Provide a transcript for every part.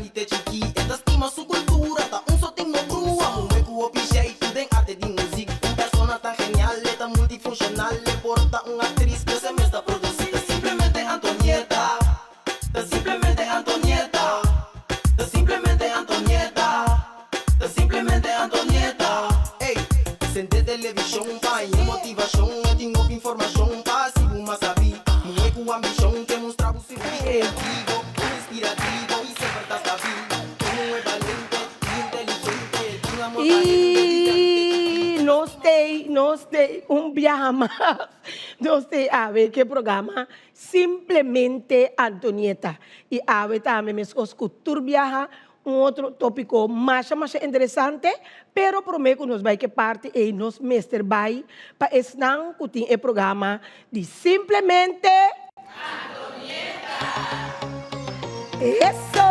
grandi te chikí. E ta stima su kultura, ta un so tin no brua. Muhé ku hopi jeitu den arte di muzik. Un persona tan genial, e ta multifunshonal. E por ta un aktris, pero e mes ta produsí. Ta simplemente Antonieta, ta simplemente Antonieta, ta simplemente Antonieta, ta simplemente Antonieta. Ey, sende televishon pa haña motivashon. E tin hopi informashon pa hasi bo mas sabí. Muhé ku ambishon ke mustra bo sirbi creativo, inspirativo i semper ta stabil. Un muhé balente i inteligente, tin amor pa hende di grandi te chikí. I nos tei, nos tei un biaha mas. Nos tei awe ke programa Simplemente Antonieta. I awe tambe meskos ku tur biaha un otro topiko masha masha interesante, pero prome ku nos bai ke parti ei nos mester bai pa esnan ku tin e programa di Simplemente Antonieta! Eso!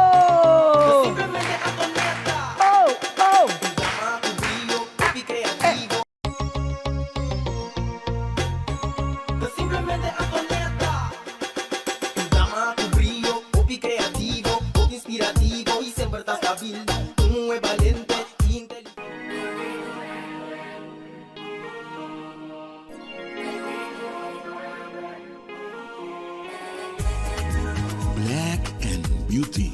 Simplemente Antonieta! Oh, oh! Programa ku brio, hopi kreativo. Ta simplemente Antonieta. Un dama ku brio, hopi kreativo, hopi inspirativo i semper ta stabil. Un muhé balente i inteligente. Black and Beauty.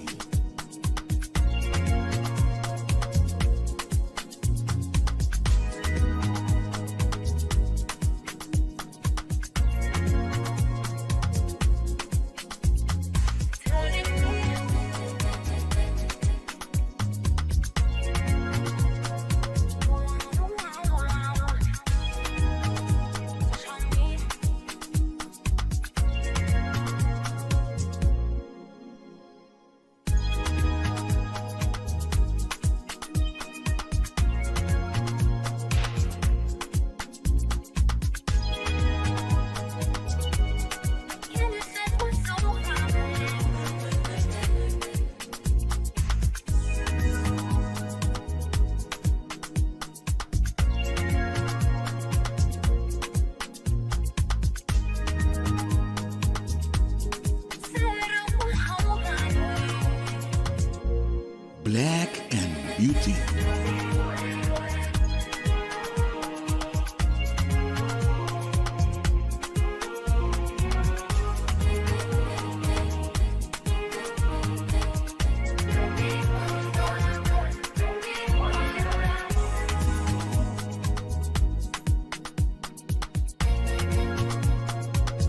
Black and Beauty.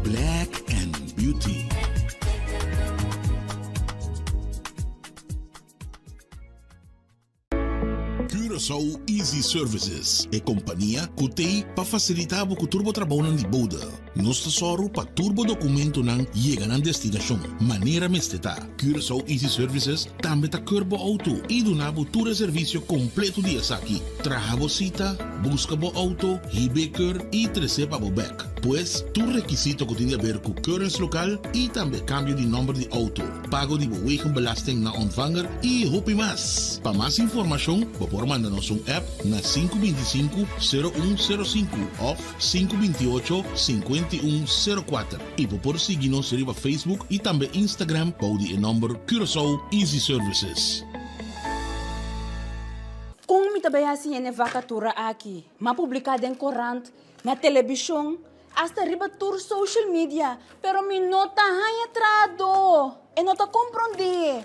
Black and Beauty. Curaçao Easy Services, e kompania ku t'ei pa fasilitá bo ku tur bo trabounan di bode. Nos ta sòru pa tur bo dokumentonan yega nan destinashon manera mester ta. Curaçao Easy Services tambe ta keur bo outo i duna bo tur e servisio kompleto di esaki. Traha bo sita, buska bo outo, hib'é keur i tres'é pa bo bèk. Pues, tur rekisito ku tin di aber ku keuringslokaal i tambe kambio di nòmber di outo, pago di bo wegenbelasting na ontvanger i hopi mas. Pa mas informashon bo por manda nos un app na 525 0105 òf 528 5104. I bo por sigui nos riba Facebook i tambe Instagram bou di e nòmber Curaçao Easy Services. Kon mi ta bai hasi hende vakatura aki? M'a publiká den korant, na telebishon, asta riba tur social media, pero mi no ta haña trahadó. E no ta komprondé.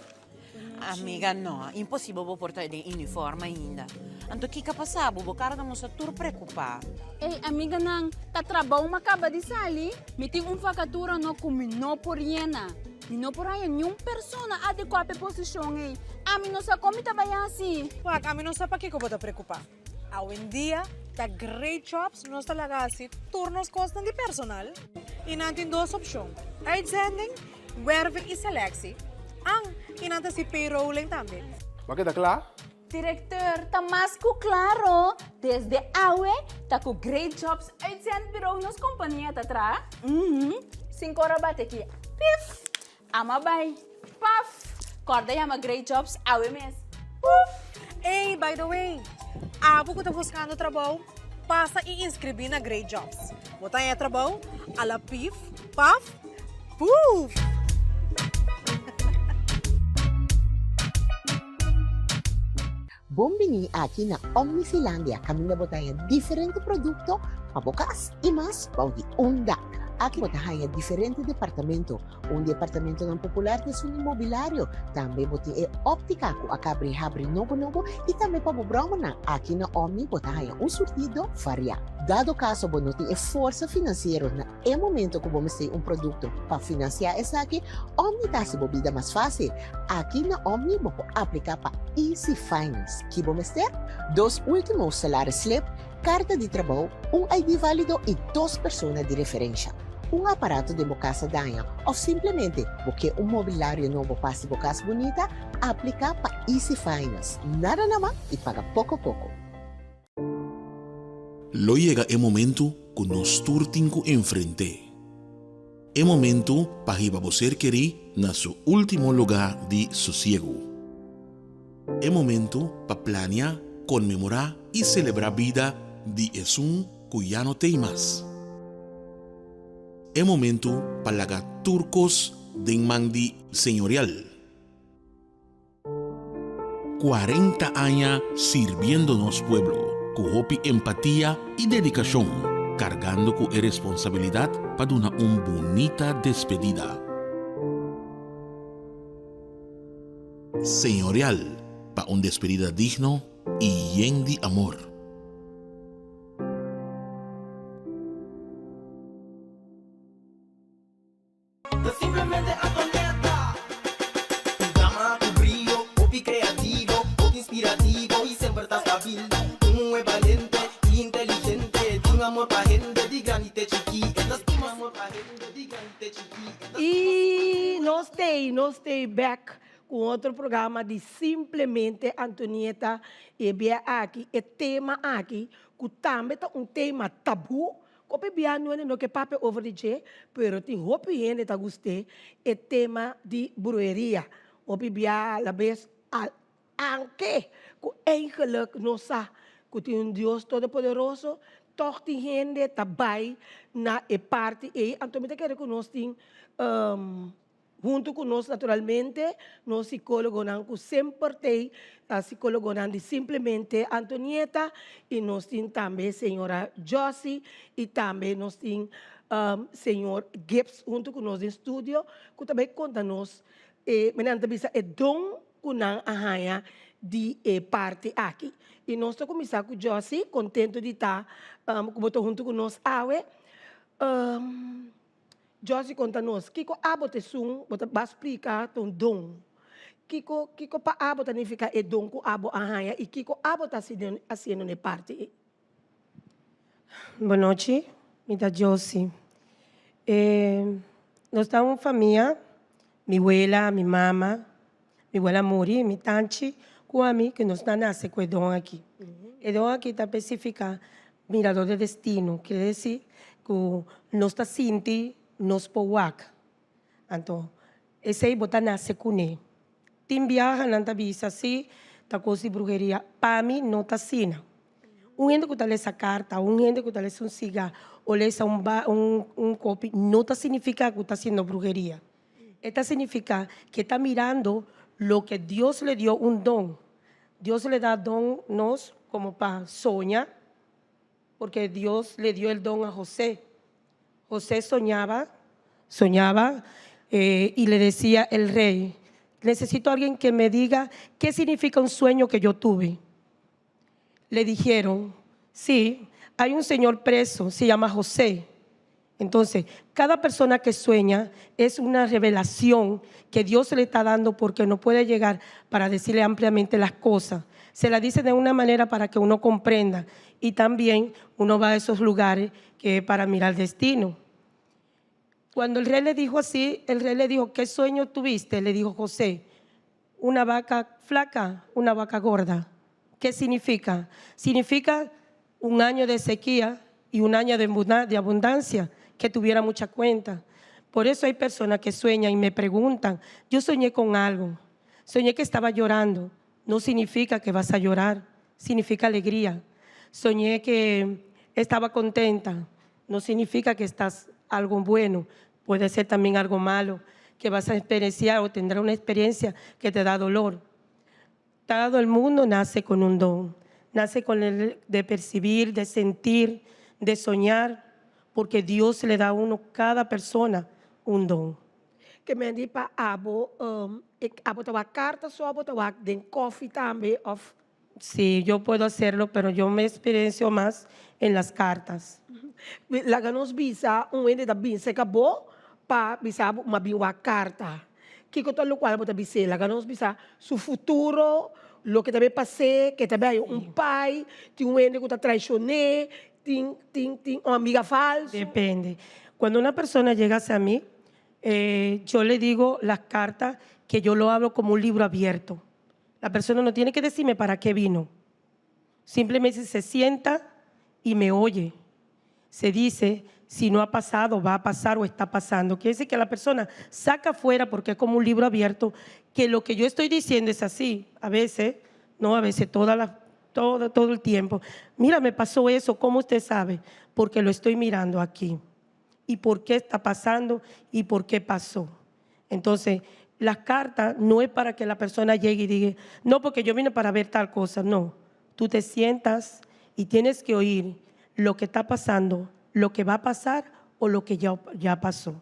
Amiga, no, imposibel bo por ta den uniform ainda. Anto kiko a pasa bo? Bo kara ta mustra tur preokupá. Ey, amiganan, ta trabou m'a kaba di sali. Mi tin un vakatura no ku mi no por yena. Mi no por haña niun persona adekuá pa e posishon ey. Ami no sa kon mi ta bai hasi. Wak, ami no sa pakiko bo ta preokupá. Awendia ta Great Jobs nos ta laga hasi tur nos kosnan di personal i nan tin dos opshon, uitzending, werving i selectie, an i nan ta hasi payrolling tambe. Bo a keda kla? Directeur, ta mas ku klaro, desde awe ta ku Great Jobs Uitzendbureau nos kompania ta traha. Uhum, sin kora bate ki pif, ama bai, paf, kòrda yama Great Jobs awe mes, puf! Ey, by the way, abo ku ta buskando trabou, pasa i inskribí na Great Jobs. Bo ta haña trabou a la pif, paf, puf! Bon bini aki na Omnifilandia kaminda bo ta haña diferente produkto pa bo kas i mas bou di un dak. Aki bo ta haña diferente departamento. Un di e apartamentonan popular ta esun di mobilario. Tambe bo tin e óptica ku a kabri habri nobo nobo i tambe pa bo bròmernan. Aki na Omni bo ta haña un surtido variá. Dado kaso bo no tin e forsa finansiero na e momento ku bo mester un produkto pa finansiá esaki, Omni ta hasi bo bida mas fásil. Aki na Omni bo por apliká pa Easy Finance. Ki bo mester? Dos último salaris slip, karta di trabou, un ID válido i dos persona di referensha. Un aparato den bo kas a daña òf simplemente bo ke un mobilario nobo pa hasi bo kas bunita? Apliká pa Easy Finance. Nada na man i paga poko poko. Lo yega e momentu ku nos tur tin ku enfrent'é. E momentu pa hiba bo ser kerí na su último lugá di sosiegu. E momentu pa plania, konmemorá i selebrá bida di esun ku ya no t'ei mas. E momentu pa laga tur kos den man di Señorial. 40 aña sirbiendo nos pueblo ku hopi empatia i dedikashon, kargando ku e responsabilidat pa duna un bunita despedida. Señorial pa un despedida digno i yen di amor. Ta simplemente Antonieta. Un dama ku brio, hopi kreativo, hopi inspirativo i semper ta stabil. Un muhé balente i inteligente, tin amor pa hende di grandi te chikí. E ta stima amor pa hende di grandi te chikí. E ta stima I nos t'ei, nos t'ei bek ku un otro programa di Simplemente Antonieta. I e bia aki, e tema aki, ku tambe ta un tema tabú, Hopi bia nuende no ke papia over di dje, pero tin hopi hende ta gust'é e tema di bruheria. Hopi bia la bes al anke ku eigenlik nos sa ku tin un Dios Todopoderoso, tòg tin hende ta bai na e parti ei. Anto mi ta kere ku nos tin Huntu ku nos naturalmente nos sikólogonan ku semper t'ei ta sikólogonan di Simplemente Antonieta i nos tin tambe señora Jossy i tambe nos tin señor Gibbs huntu ku nos den studio ku ta bai konta nos e nan ta bisa e don ku nan a haña di e parti aki. I nos ta kuminsá ku Jossy, kontento di ta ku bo ta huntu ku nos awe. Josie konta nos, kiko abo ta esun bo ta ba splika ta un don? Kiko kiko pa abo ta nifiká e don ku abo a haña i kiko abo ta hasiendo na e parti ei? Bonochi, mi ta Josie. E nos ta un famia, mi wela, mi mama, Mi wela muri, mi tanchi ku ami ku nos na nase ku e don aki. E don aki ta spesifiká mirador de destino, kere desi ku nos ta sinti nos por wak. Anto esei bo ta nase kuné. Tin biaha nan ta bisa si ta kos di bruheria, pa mi no ta asina. Un hende ku ta lesa karta, un hende ku ta lesa un siga o lesa un kopi no ta signifiká ku ta hasiendo bruheria. E ta significa que ta mirando loke Dios le dio un don. Dios le da don nos como pa soña, porque Dios le dio el don a José. José soñaba, soñaba y le decía el rey, necesito alguien que me diga qué significa un sueño que yo tuve. Le dijeron, sí, hay un señor preso, se llama José. Entonces, cada persona que sueña es una revelación que Dios le está dando porque no puede llegar para decirle ampliamente las cosas. Se la dice de una manera para que uno comprenda y también uno va a esos lugares que es para mirar destino. Cuando el rey le dijo así, el rey le dijo, ¿qué sueño tuviste? Le dijo José, una vaca flaca, una vaca gorda. ¿Qué significa? Significa un año de sequía y un año de abundancia, que tuviera mucha cuenta. Por eso hay personas que sueñan y me preguntan, yo soñé con algo, soñé que estaba llorando. No significa que vas a llorar, significa alegría. Soñé que estaba contenta, no significa que estás algo bueno, puede ser también algo malo, que vas a experienciar o tendrá una experiencia que te da dolor. Todo el mundo nace con un don, nace con el de percibir, de sentir, de soñar, porque Dios le da a uno, cada persona, un don. Ke men di pa abo, um, abo ta wak karta so abo ta wak den koffie tambe of Sí, yo puedo hacerlo, pero yo me experiecio más en las cartas. Laga nos bisa un hende ta bin serka bo pa bisa bo m'a bin wak karta. Kiko ta lokual bo ta bis'é? Laga nos bisa su futuro, loke ta bay pas'é, ke ta bay haña un pai, tin un hende ku ta traishon'é, tin tin tin un amiga falso. Depende. Cuando una persona llega hacia mí, eh, yo le digo las cartas que yo lo abro como un libro abierto. La persona no tiene que decirme para qué vino. Simplemente se sienta y me oye. Se dice si no ha pasado, va a pasar o está pasando. Quiere decir que la persona saca afuera, porque es como un libro abierto, que lo que yo estoy diciendo es así. A veces, no a veces, toda la, todo, todo el tiempo. Mira, me pasó eso, ¿cómo usted sabe? Porque lo estoy mirando aquí. ¿Y por qué está pasando? ¿Y por qué pasó? Entonces, las cartas no es para que la persona llegue y diga, no, porque yo vine para ver tal cosa. No, tú te sientas y tienes que oír lo que está pasando, lo que va a pasar o lo que ya, ya pasó.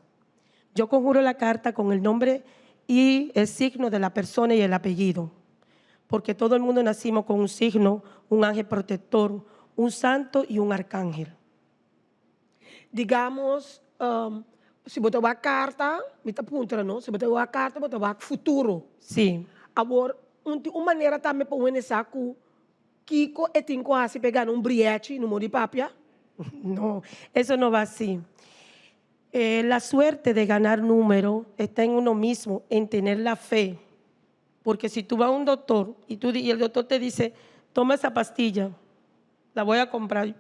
Yo conjuro la carta con el nombre y el signo de la persona y el apellido, porque todo el mundo nacimos con un signo, un ángel protector, un santo y un arcángel. Digamos, um, si bo ta wak karta, mi ta puntra no, si bo ta wak karta bo ta wak futuro. Sí. Awor, un tin un manera tambe pa un hende sa ku kiko e tin ku hasi pa e gana un briechi no mor di papia? No, eso no va así. Eh, la suerte de ganar número está en uno mismo, en tener la fe. Porque si tú vas a un doctor y, tú, y el doctor te dice, toma esa pastilla, la voy a comprar,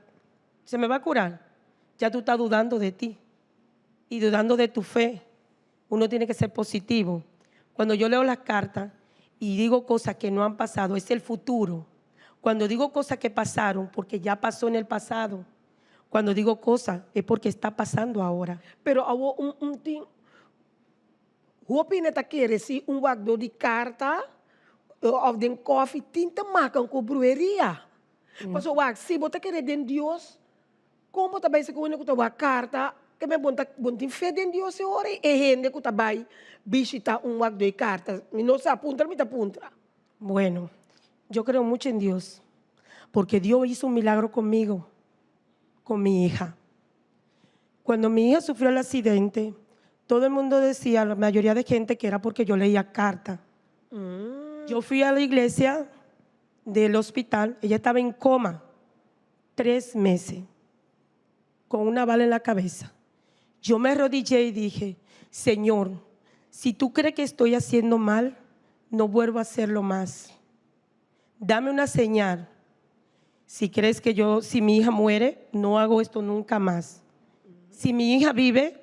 se me va a curar. Ya tú estás dudando de ti y dudando de tu fe. Uno tiene que ser positivo. Cuando yo leo las cartas y digo cosas que no han pasado, es el futuro. Cuando digo cosas que pasaron, porque ya pasó en el pasado. Cuando digo cosas, es porque está pasando ahora. Pero awor un un tin hopi hende ta kere si un wakdó di karta òf den kòfi tin ta makan ku bruheria. Pasobra wak si bo ta kere den Dios, kon bo ta bai si ku hende ku ta wak karta ke men bon ta bon tin fe den Dios e ora e hende ku ta bai bishita un wakdó di karta? Mi no sa puntra mi ta puntra. Bueno, yo creo mucho en Dios, porque Dios hizo un milagro conmigo, con mi hija. Cuando mi hija sufrió el accidente, todo el mundo decía, la mayoría de gente, que era porque yo leía carta. Yo fui a la iglesia del hospital, ella estaba en coma 3 meses, con una bala en la cabeza. Yo me arrodillé y dije, Señor, si tú crees que estoy haciendo mal, no vuelvo a hacerlo más. Dame una señal. Si crees que yo, si mi hija muere, no hago esto nunca más. Si mi hija vive,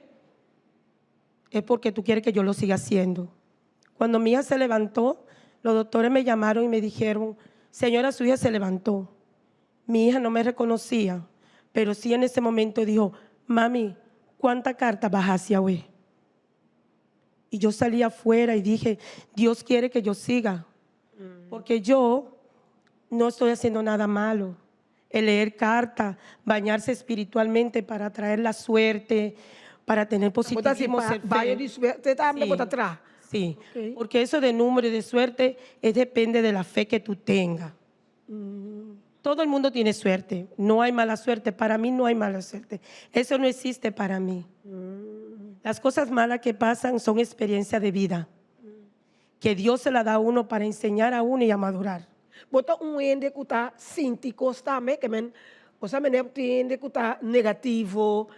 es porque tú quieres que yo lo siga haciendo. Cuando mi hija se levantó, los doctores me llamaron y me dijeron, señora, su hija se levantó. Mi hija no me reconocía, pero sí en ese momento dijo, mami, ¿cuánta carta vas hacia hoy? Y yo salí afuera y dije, Dios quiere que yo siga, porque yo no estoy haciendo nada malo. El leer carta, bañarse espiritualmente para traer la suerte, para tener positivismo, ser fe. Baño di suerte tambe Sí. bo ta traha. Sí, porque eso de número y de suerte es depende de la fe que tú tengas. Todo el mundo tiene suerte, no hay mala suerte. Para mí no hay mala suerte. Eso no existe para mí. Las cosas malas que pasan son experiencia de vida, que Dios se la da a uno para enseñar a uno y a madurar. Bo ta un hende ku ta sinti kos tambe, ke men, bo sa mene tin hende ku ta negativo,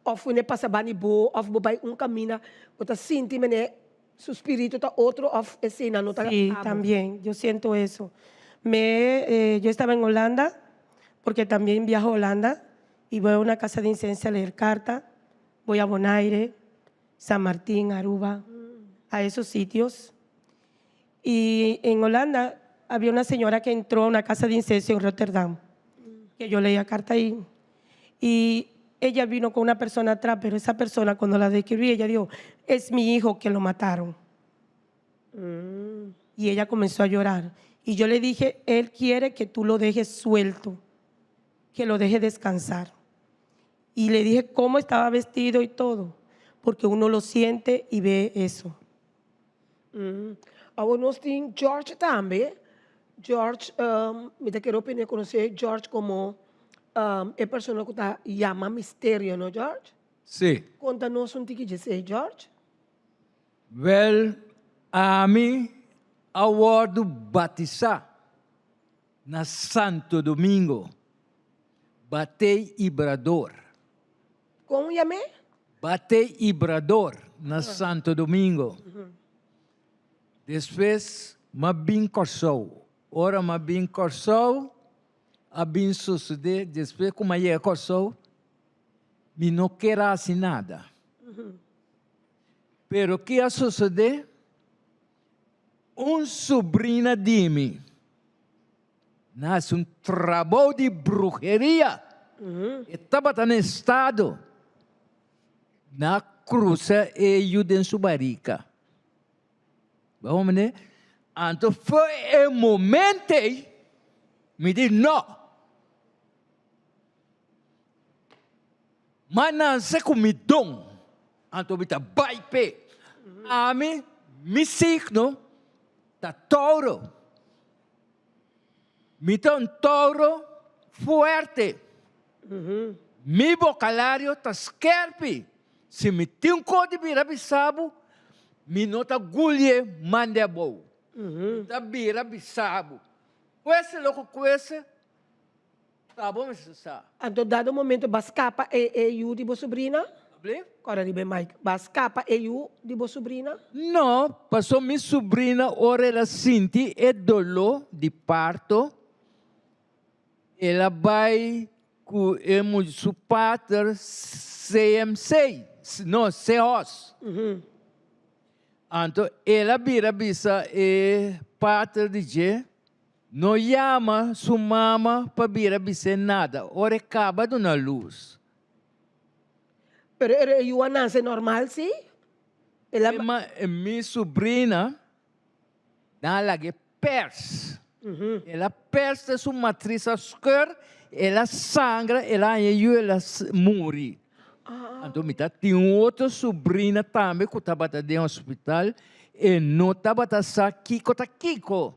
òf ku pasa bani bo, òf bo bai un kaminda, bo ta sinti mene su spiritu ta otro òf esei no ta Sí, abo. también, yo siento eso. Yo estaba en Holanda, porque también viajo a Holanda y voy a una casa de incienso a leer carta. Voy a Bonaire, San Martín, Aruba, a esos sitios. Y en Holanda había una señora que entró a una casa de incienso en Rotterdam, que yo leía carta ahí. Y ella vino con una persona atrás, pero esa persona cuando la describí, ella dijo, es mi hijo que lo mataron. Y ella comenzó a llorar. Y yo le dije, él quiere que tú lo dejes suelto, que lo deje descansar. Y le dije cómo estaba vestido y todo, porque uno lo siente y ve eso. Awor nos tin George tambe. George, mi ta kere opinia konosé George komo e persona ku ta yama misterio, no George? Sí. Konta nos un tiki djesei, George. Wèl, ami a wòrdu batisá na Santo Domingo, Batey Ibrador. Kon yam'é? Batey Ibrador na Santo Domingo. Despues m'a bin Kòrsou. Ora m'a bin Kòrsou, a bin sosodé despues ku m'a yega Kòrsou, mi no ker a hasi nada. Pero ki a sosodé? Un subrina di mi na hasi un trabou di bruheria. E tabata na estado. Na krusa e yu den su barika. Bo hombre, anto for e momento ei, mi di no. Ma nanse ku mi don, anto mi ta bai p'e. Ami, mi signo ta Tauro. Mi ta un Tauro fuerte. Mi bokalario ta skerpi. Si mi tin kos di bira bisa bo, mi no ta gulie mande abou. Mi ta bira bisa bo. Kuese loko kuese, ta bo mester sa. Anto dado momento bo a skapa e e yu di bo subrina? Able? Kòrda riba e mic. Bo a skapa e yu di bo subrina? No, paso mi subrina ora el a sinti e doló di parto, El a bai ku e su pater CMC, no, CEOS. Anto el a bira bisa e pater di dje, no yama su mama pa bira bis'é nada ora e kaba duna lus. Pero e yu a nase normal si? El a. Mi subrina Nan a lag'é pers. El a pers te su matris a skeur, el a sangra, el a haña yu, el a muri. Anto mi ta tin un otro subrina tambe ku tabata den hospital, e no tabata sa kiko ta kiko.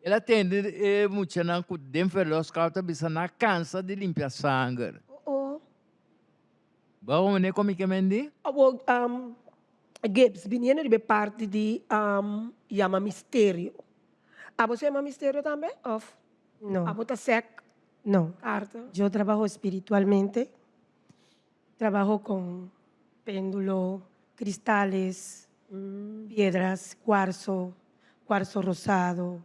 El a tende e muchanan ku den verloskamer ta bisa nan a kansa di limpia sanger. Bo a wone kon mi ke mendi? Awor, Gibbs, biniendo riba e parti di yama misterio. Abo sa yama misterio tambe of No. abo ta sek No. karta? Yo trabajo espiritualmente, trabajo con péndulo, cristales, piedras, cuarzo, cuarzo rosado,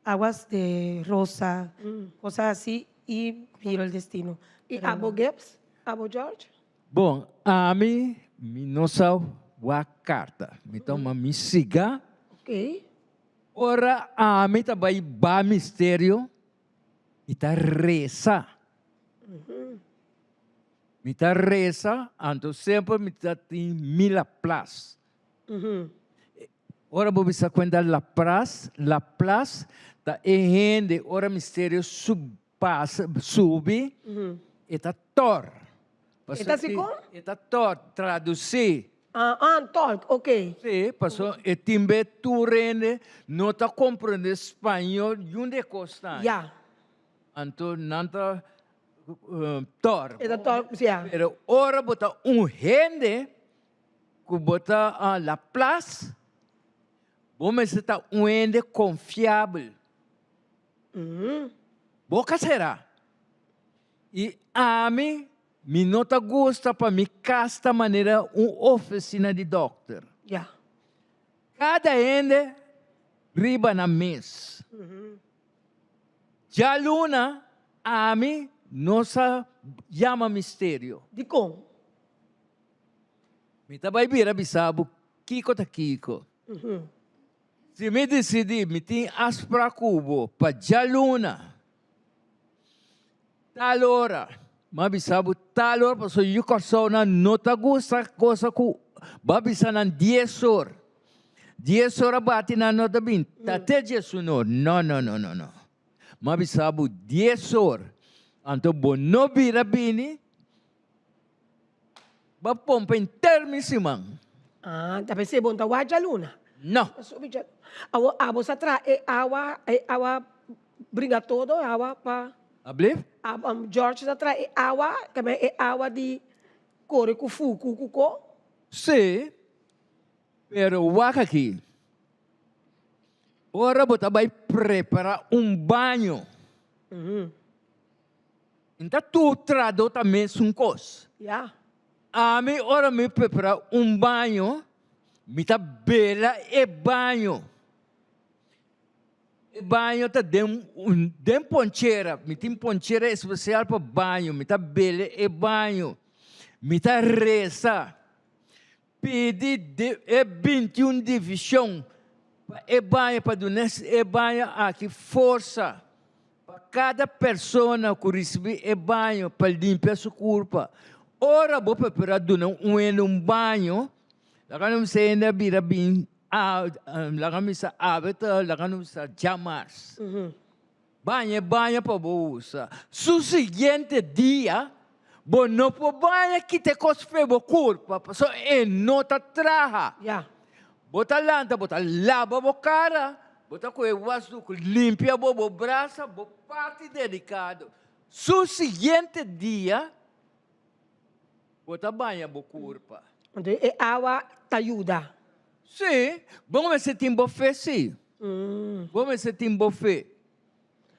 aguas de rosa, cosas así y miro el destino. Y abo Gibbs? Abo George? Bon, ami, mi no sa wak karta. Mi tuma mi siga. Ok. Ora ami ta bai ba misterio, mi ta resa. Mi ta resa, anto semper mi ta tin mi Laplace. Ora bo bisa kuenta Laplace, Laplace ta e hende ora misterio sub pasa, subi, e ta tor. E ta si kon? E ta tor, tradusi. Ah, ah, tolk, ok. Si, paso e tin be tur hende no ta comprende spañol yun de cosnan. Ya. Anto nan ta tor. E ta tolk, ya. Pero ora bo ta un hende ku bo ta la plas, bo mester ta un hende confiabel. Boka será. I ami, mi no ta gusta pa mi kas ta manera un ofisina di dòkter. Ya. Kada hende riba nan mes. Djaluna ami no sa yama misterio. Dikon? Mi ta bai bira bisa bo kiko ta kiko. Si mi disidí mi tin afsprak ku bo pa djaluna tal ora, mi a bisa bo tal ora pasobra yu Kòrsounan no ta gusta kosa ku bo a bisa nan dies or. Dies ora bati nan no ta bin, ta te diesun or. No, no, no, no, no. M'a bisa bo dies or, anto bo no bira bini, Bo a pompa henter mi siman. Ah, ta pensé bo no ta wak djaluna. No. Ta subi djaluna. Awor abo sa traha e awa, e awa bringa todo, e awa pa. Ablief? George sa traha e awa, tambe e awa di kore ku fuku ku ko. Sí, pero wak aki. Ora bo ta bai prepara un baño. N ta tur trado ta mesun kos. Ya. Ami ora mi prepara un baño, mi ta bela e baño. E baño ta den un den ponchera, mi tin ponchera espesial pa baño, mi ta bela e baño. Mi ta resa, pidi e bintiun divishon pa e baño, pa duna e baño aki forsa. Pa kada persona ku risibí e baño pa limpia su kurpa. Ora bo prepará duna un hende un baño, laga nos bisa hende a bira bin laga nos bisa awe ta laga nos bisa djamars. Baña e baño pa bo usa. Su siguiente dia bo no por baña kita e kos fe bo kurpa pasobra e no ta traha. Bo ta lanta, bo ta laba bo kara, bo ta kohe wasduk limpia bo bo brasa, bo parti delikado. Su siguiente dia, bo ta baña bo kurpa. Anto e awa ta yuda? Sí, bo mester tin bo fe sí. Bo mester tin bo fe.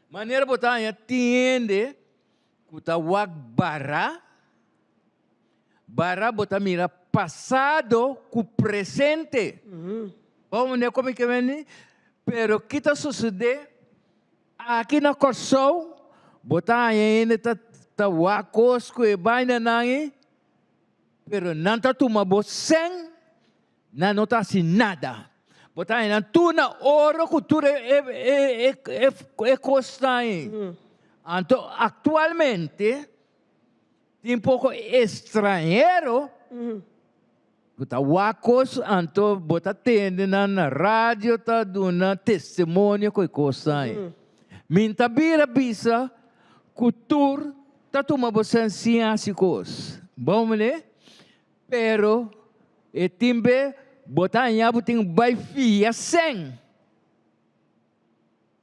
Manera bo ta haña tin hende ku ta wak bara. Bara bo ta mira pasado ku presente. Bo mane komo ke beni? Pero ki ta sosodé aki na Kòrsou? Bo ta haña hende ta ta wak kos ku e bainanan ei, pero nan ta tuma bo sèn, nan no ta hasi nada. Bo ta haña nan tur na oro ku tur e e e e kosnan ei. Anto aktualmente Tin poko estranhero ku ta wak kos, anto bo ta tende nan na radio ta duna testimonio ku e kosnan ei. Mi ta bira bisa ku tur ta tuma bo sensia hasi kos. Bon mene? Pero e tin be bo ta haña bo tin bai fia sèn.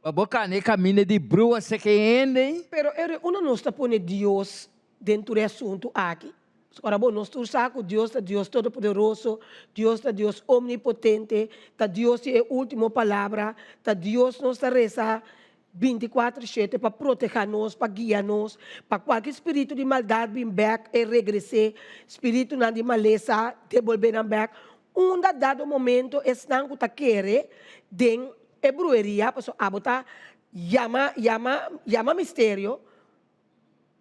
Pa bo kana e kaminda di brua seke hende ei. Pero ere unda nos ta pone Dios den tur e asuntu aki? Ora bo, nos tur sa ku Dios ta Dios Todopoderoso, Dios ta Dios Omnipotente, ta Dios tin e ultimo palabra, ta Dios nos ta resa bintikuater shete pa proteha nos, pa guia nos, pa kualke spiritu di maldat bin bek e regres'é, spiritunan di malesa debolbé nan bek. Unda dado momento esnan ku ta kere den E brueria, pasobra abo ta yama, yama, yama misterio.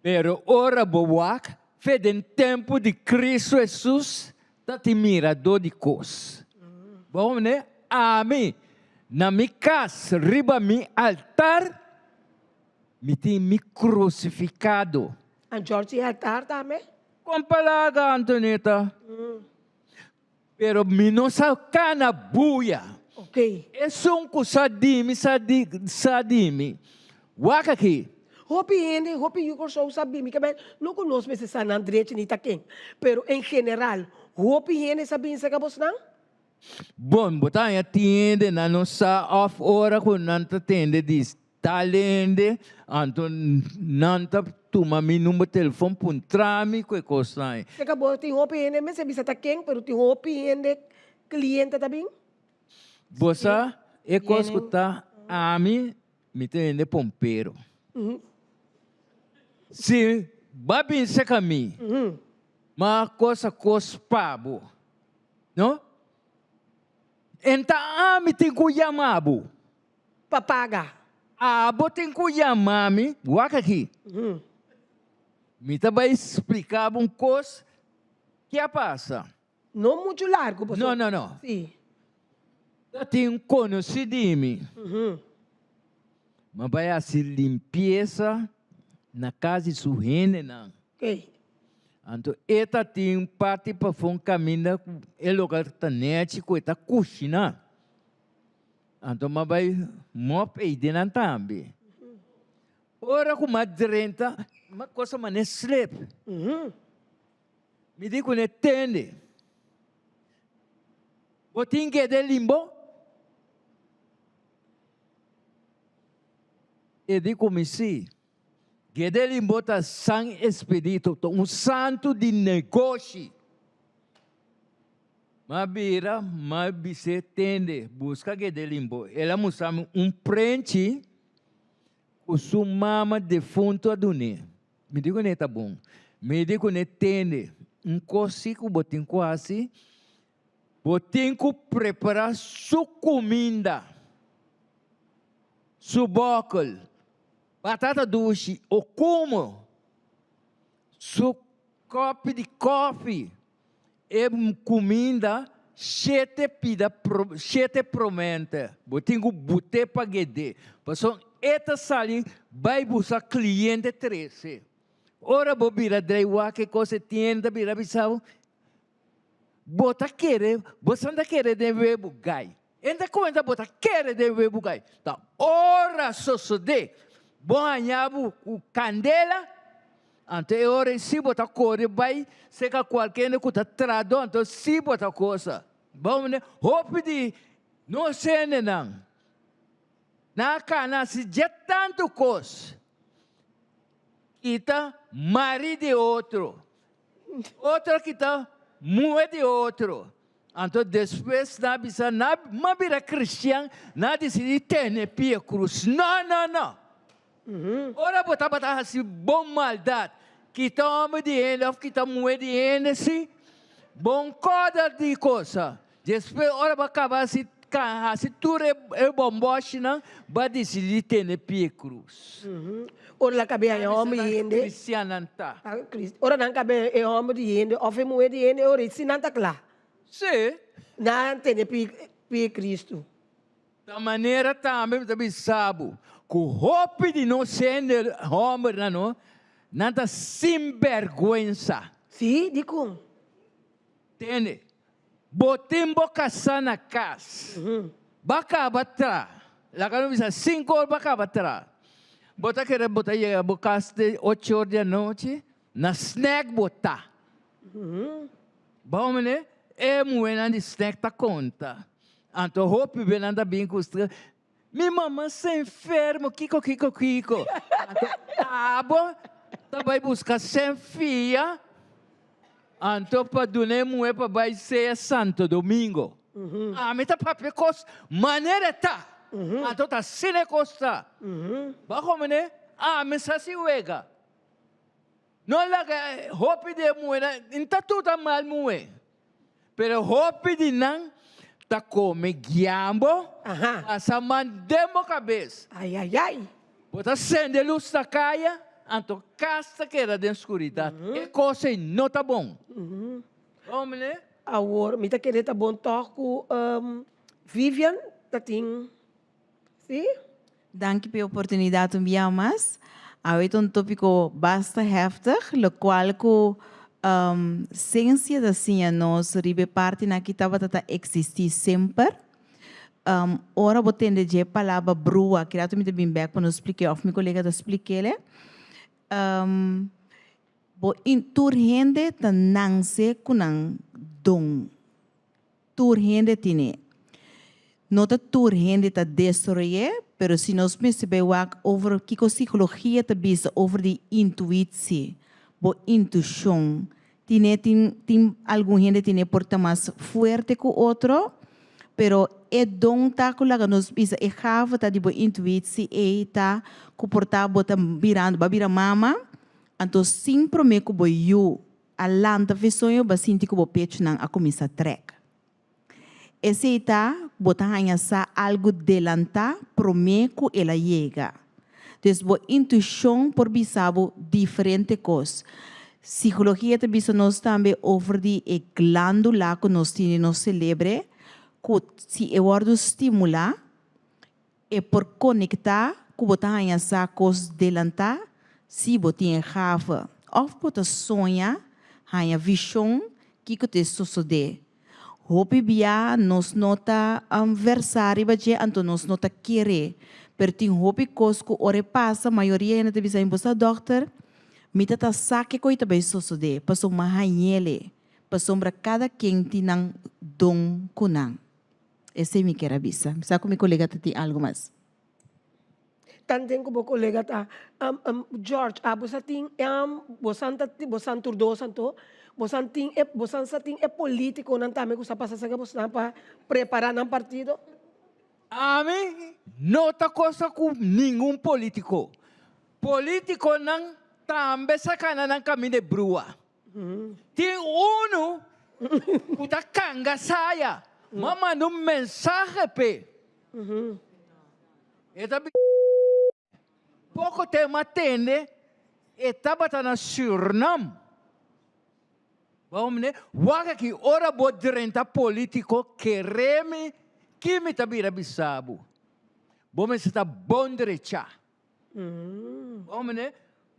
Pero ora bo wak fe den tempu di Cristo Jesus ta tin miradó di kos. Bo hombre, ami na mi kas riba mi altar mi tin mi krusifikado. An George tin altar tambe? Kon palaga, Antonieta? Pero mi no sa kana buya. Ok. Esun ku sa di mi sa di sa di mi. Wak aki. Hopi hende, hopi yu Kòrsou sa bini ke men no ku nos mester sa nan drechi ni ta ken, pero en general hopi hende sa bini serka bosnan? Bon, bo ta haña tin hende nan no sa òf ora ku nan ta tende di Tal hende, anto nan ta tuma mi number telefon puntra mi ku e kosnan ei. Seka bo tin hopi hende mester bisa ta ken pero tin hopi hende kliente ta bin. Bo sa e kos ku ta ami mi ta hende pompero. Si bo a bin seka mi ma kos a kos pa bo no enta ami tin ku yama bo. Pa paga. Abo tin ku yama mi. Wak aki. Mi ta bai splika bo un kos ke a pasa. No muchu largu pasobra. No, no, no. Si. Ta tin un konosí di mi. Mi a bai hasi limpiesa na kas di su hendenan. Oké. Anto e ta tin un parti pafó un kaminda ku e lokal ta nèchi ku e ta kushiná. Anto m'a bai mòp ei den nan tambe. Ora ku m'a drenta, m'a kosa manera slep. Mi di kuné, Tende, bo tin keda e limbo? E di ku mi, Sí. Gede limbo ta San Expedito, ta un santu di negoshi. M'a bira, m'a bis'é, Tende, buska Gede limbo. El a mustra mi un prenchi ku su mama defuntu a dun'é. Mi di kuné ta bon. Mi di kuné, Tende, un kos si ku bo tin ku hasi, bo tin ku prepará su kuminda, su bòkel, batata dushi o kumo, su kòpi di kòfi. E kuminda shete pida shete promente bo tin ku bute pa gede pasobra e ta sali bai buska kliente trese. Ora bo bira drei wak e kos e tienda bira bisa bo, bo ta kere bo san ta kere den webu gai. E ta kuenta bo ta kere den webu gai. Ta ora sosode bo haña bo ku kandela Anto e ora ei si bo ta kore bai serka kualke hende ku ta trado, anto si bo ta kosa. Bo mende hopi di nos hendenan nan a kana hasi dje tantu kos, kita mari di otro, otro a kita muhe di otro. Anto despues nan a bisa nan a bira kristian, nan a disidi tene pia krus. No, no, no! Ora bo tabata hasi bo maldat, kita homber di hende of kita muher di hende si, bon koda di kosa. Despues ora bo a kaba hasi hasi tur e bomboshinan, bo a disidi tene pie krus. Ora nan kabe haña homber di hende. Kristiannan ta. Ora nan kabe e homber di hende of e muher di hende, ora si nan ta kla. Si. Nan tene pie Kristu. Ta manera tambe mi ta bisa bo ku hopi di nos hende hòmbernan no, nan ta sinbèrgwensa. Sí, dikon? Tende, bo tin bo kasá na kas, bo a kaba tra, laga nos bisa sinku or bo a kaba tra, bo ta kere bo ta yega bo kas te ocho or di anochi, na snèk bo ta. Bo mene, e muhénan di snèk ta konta. Anto hopi be nan ta bin ku stra, Mi mama sta enfermo, kiko, kiko, kiko. Anto abo ta bai buska sen fia, anto pa duna e muhé pa bai sea Santo Domingo. Ami ta papia kos manera e ta, anto ta asina e kos ta. Bo a komprende? Ami sa si wega. No laga hopi di e muhénan, n ta tur ta mal muhé, pero hopi di nan ta kome giambo, pasa man den bo kabes. Ai ai ai. Bo ta sende lus na kaya, anto kas ta keda den skuridat. E kos ei no ta bon. Hombre. Awor mi ta kere ta bon tòg ku Vivian ta tin, si? Danki p'e oportunidat un bia mas. Awe ta un tópiko basta heftig, lokual ku sensia ta siña nos riba e partinan ki tabata ta eksistí semper. Ora bo tende dje palabra brua, ki rato mi ta bin bèk pa nos splik'é òf mi kolega ta splik'é. Bo tur hende ta nanse ku nan don. Tur hende tine. No ta tur hende ta desaroy'é, pero si nos mester bai wak over kiko psikologia ta bisa over di intuitsie, bo intushon, tine tin tin algun hende tine por ta mas fuerte ku otro, pero e don ta ku laga nos bisa e gave ta di bo intuitsie ei ta ku por ta bo ta birando bo a bira mama, anto sin promé ku bo yu A lanta fe soño bo a sinti ku bo pechunan a kuminsá trèk. Esei ta ku bo ta haña sa algu delantá promé ku el a yega. Dus bo intuishon por bisa bo diferente kos. Psikologia ta bisa nos tambe over di e glándula ku nos tin den nos selebre ku si e wòrdu stimulá E por konektá ku bo ta haña sa kos delantá si bo tin e gave òf bo ta soña haña vishon kiko ta e sosodé. Hopi bia nos no ta versá riba dje anto nos no ta ker'é. Pero tin hopi kos ku ora e pasa mayoria hende ta bisa mi bo sa dòkter mi ta ta sa ke koi ta bai sosodé pasobra mi a hañ'el pasobra kada ken tin nan don ku nan. Esei mi kier a bisa. Mi sa ku mi kolega ta tin algu mas. Tanten ku bo kolega ta George abo sa tin bosan ta bosan tur dos anto bosan tin e bosan sa tin e politikonan tambe ku sa pasa serka bosan pa prepara nan partido? Ami no ta kosa ku ningun politiko. Politikonan tambe sa kana nan kaminda e brua. Tin unu ku ta kanga saya. M'a manda un mensahe p'e. E ta bisa, Poko tempu a tende e tabata na Sürnam. Bo mende, wak aki, ora bo drenta politiko, kere mi ki mi ta bira bisa bo. Bo mester ta bon drechá. Bo mende,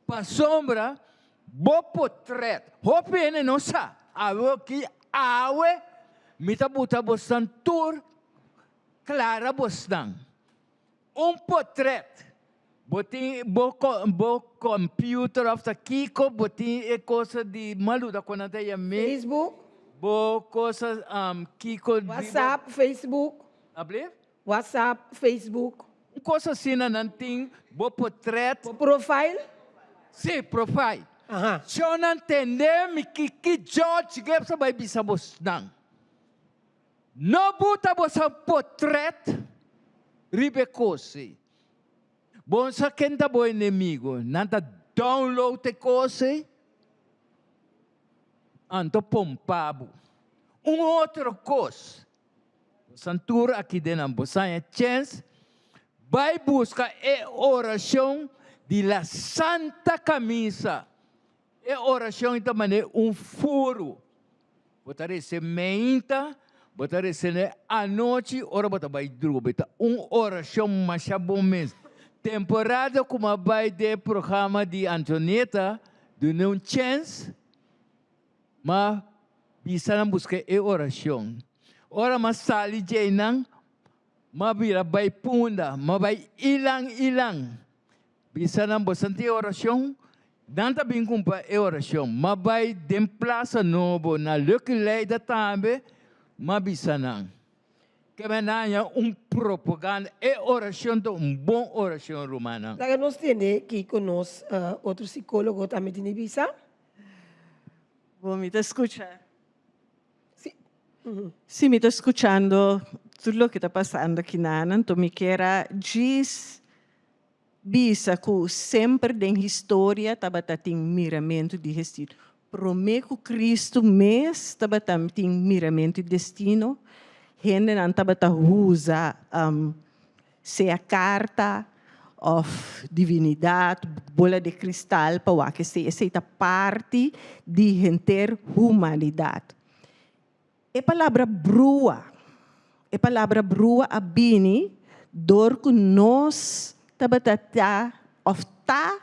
pasobra bo potret, hopi hende no sa, awe aki, awe mi ta buta bosnan tur Clara bosnan. Un potret. Bo tin bo bo computer of ta kico bo tin e cosa di maluda cu nan ta yam'é. Facebook. Bo cosa kico di. WhatsApp, Facebook. Ablief? WhatsApp, Facebook. Un cosa asina nan tin bo potret. Bo profile? Si, profile. Cho nan tende mi ki ki George Gibbs a bay bisa bosnan. No buta boso potret riba e kos ei. Bo no sa ken ta bo enemigo. Nan ta download e kos ei, anto pompa bo. Un otro kos, bosan tur aki den nan bo haña chens, bai buska e orashon di la Santa Camisa. E orashon ei ta manera un furu. Bo ta rese meinta, bo ta rese ne anochi ora bo ta bai drumi. Ta un orashon masha bon mes. Temporada ku mi a bai den e programa di Antonieta dun'e un chèns, m'a bisa nan buska e orashon. Ora m'a sali djeinan, m'a bira bai Punda, m'a bai ilan ilan. Bisa nan bo santi e orashon, nan ta bin kumpra e orashon. M'a bai den Plaza Nobo na Lucky Leida tambe, m'a bisa nan. Ke men haña un propaganda. E orashon ta un bon orashon, rumannan. Laga nos tende kiko nos otro psicologo tambe tin di bisa. Bo mi ta skucha. Si mi ta skuchando tur loke ta pasando akinan, anto mi kier a djis Bisa ku semper den historia tabata tin miramentu di destino. Promé ku Kristu mes tabata tin miramentu di destino, hendenan tabata usa sea karta òf divinidat, bola di kristal pa wak esei. Esei ta parti di henter humanidat. E palabra brua, e palabra brua a bini dor ku nos tabata ta òf ta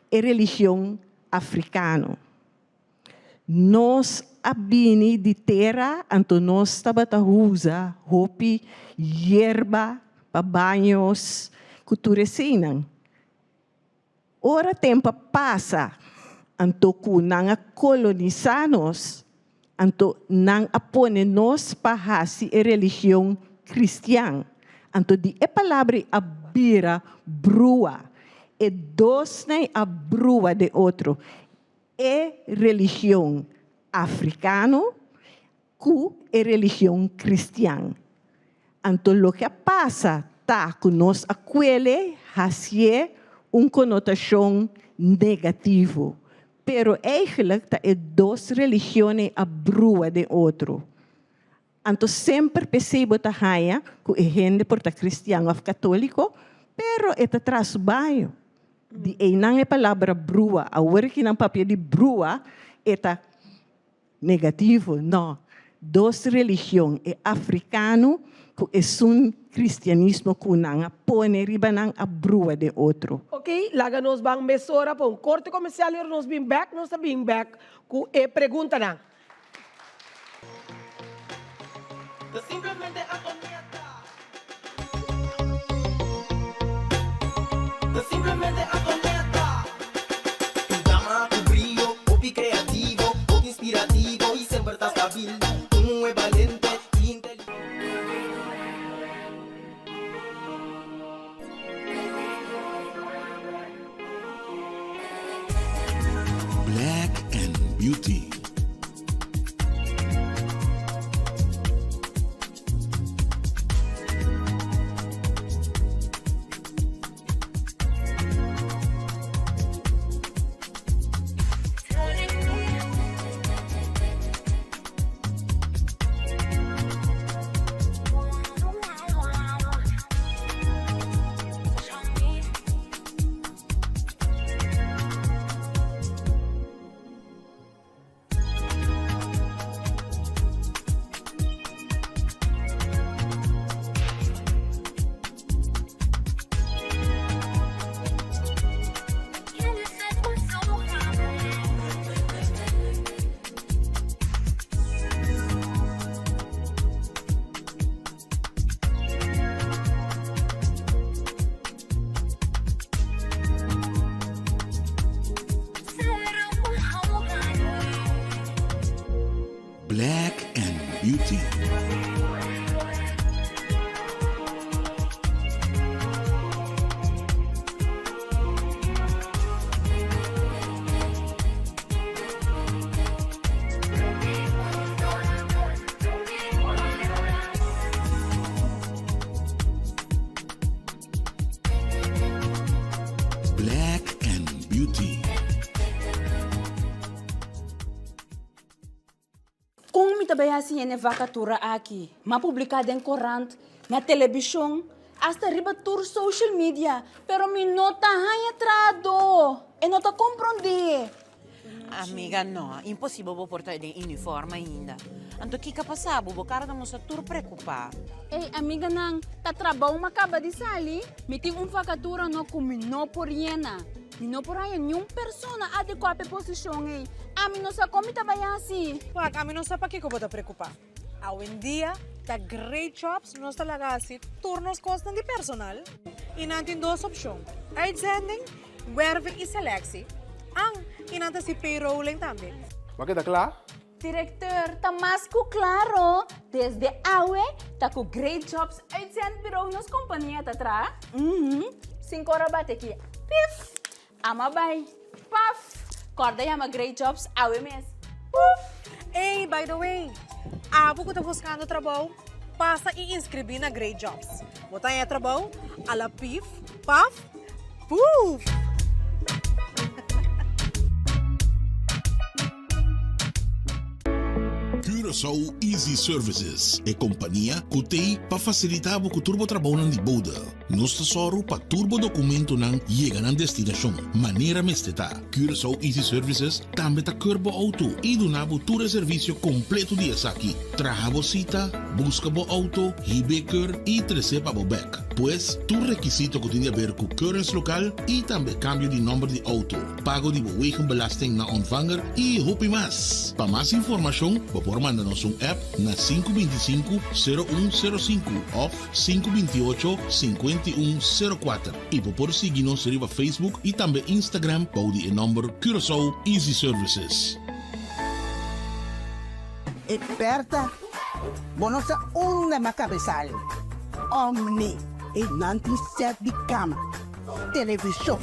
e religion afrikano. Nos a bini di tera anto nos tabata usa hopi yerba pa baños ku tur eseinan. Ora tempu a pasa, anto ku nan a kolonisá nos, anto nan a pone nos pa hasi e religion kristian. Anto di e palabra ei a bira brua. E dosnan ei a brua den otro, e religion afrikano ku e religion kristian. Anto loke a pasa ta ku nos a kuele hasié un konotashon negativo, pero eigenlijk ta e dos religionnan a brua den otro. Anto semper p'esei bo ta haña ku e hende por ta kristian òf katóliko, pero e ta traha su baño. Di einan e palabra brua. Awor ki nan papia di brua, e ta. Negativo, no. Dos religion, e africano cu esun cristianismo cu nan a pone riba nan a brua den otro. Ok, laga nos ban mesora pa un corte comercial y ora nos bin bek, nos ta bin bek cu e preguntanan. Ta simplemente Antonieta. Ta simplemente Antonieta. Un dama ku brio, hopi kreativo, hopi inspirativo i semper ta stabil. Un muhé balente i inteligente. Black and Beauty. Black and Beauty. Black and Beauty. Kon mi ta bai hasi hende vakatura aki? M'a publiká den korant, na telebishon, asta riba tur social media, pero mi no ta haña trahadó. E no ta komprondé. Amiga, no, imposibel bo por ta den uniform ainda. Anto kiko a pasa bo? Bo kara ta mustra tur preokupá. Ey, amiganan, ta trabou m'a kaba di sali. Mi tin un vakatura no ku mi no por yena. Mi no por haña niun persona adekuá pa e posishon ei. Ami no sa kon mi ta bai hasi. Wak, ami no sa pakiko bo ta preokupá. Awendia ta Great Jobs nos ta laga hasi tur nos kosnan di personal i nan tin dos opshon, uitzending, werving i selectie. An, i nan ta hasi payrolling tambe. Bo a keda kla? Directeur, ta mas ku klaro, desde awe ta ku Great Jobs Uitzendbureau nos kompania ta traha. Uhum, sinku ora bate aki, pif! Ama bai, paf! Kòrda yama Great Jobs awe mes, puf! Ey, by the way, abo ku ta buskando trabou, pasa i inskribí na Great Jobs. Bo ta haña trabou a la pif, paf, puf! Curaçao Easy Services, e kompania ku t'ei pa fasilitá bo ku tur bo trabounan di bode. Nos ta sòru pa tur bo dokumentonan yega nan destinashon manera mester ta. Curaçao Easy Services tambe ta keur bo outo i duna bo tur e servisio kompleto di esaki, traha bo sita, buska bo outo, hib'é keur i tres'é pa bo bèk. Pues, tur rekisito ku tin di aber ku keuringslokaal i tambe kambio di nòmber di outo. pago di bo wegenbelasting na ontvanger y hopi mas. Pa mas informacion bo por manda nos un app na 525 0105 of 528 5104 y bo por sigui nos riba Facebook y tambe Instagram bou di e nomber Curaçao Easy Services. E Berta, bo no sa unda m'a cabesal. Omni, e nan tin set di cama. Televishon,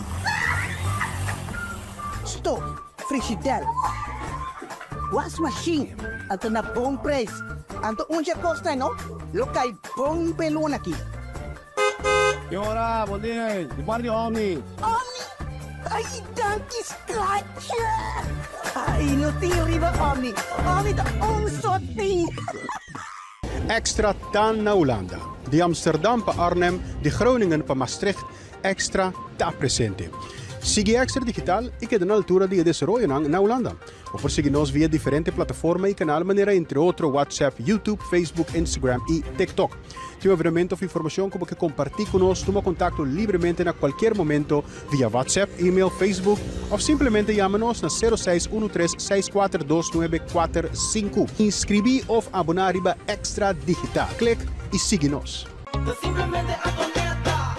stof, frishidèr, wasmashin, anto na bon preis. Anto un dje kosnan no lo kai bon p'e luna aki. Ki ora, bon dia, di parti di Omni. Omni? Ai, danki schatje! Ai, no tin riba Omni. Omni ta un sot tin. Extra ta na Hulanda. Di Amsterdam pa Arnhem, di Groningen pa Maastricht, Extra ta presente. Sigui Extra Digital i keda na altura di e desaroyonan na Hulanda. Bo por sigui nos via diferente plataforma y canal manera entre otro WhatsApp, YouTube, Facebook, Instagram y TikTok. Tin un evenemento of informacion cu bo ke comparti cu nos, tuma contacto libremente na cualkier momento via WhatsApp, email, Facebook of simplemente yama nos na sero seis uno tres seis kuater dos nuebe kuater sinku. Inscribi of abona riba Extra Digital. Click y sigui nos. Ta simplemente Antonetta.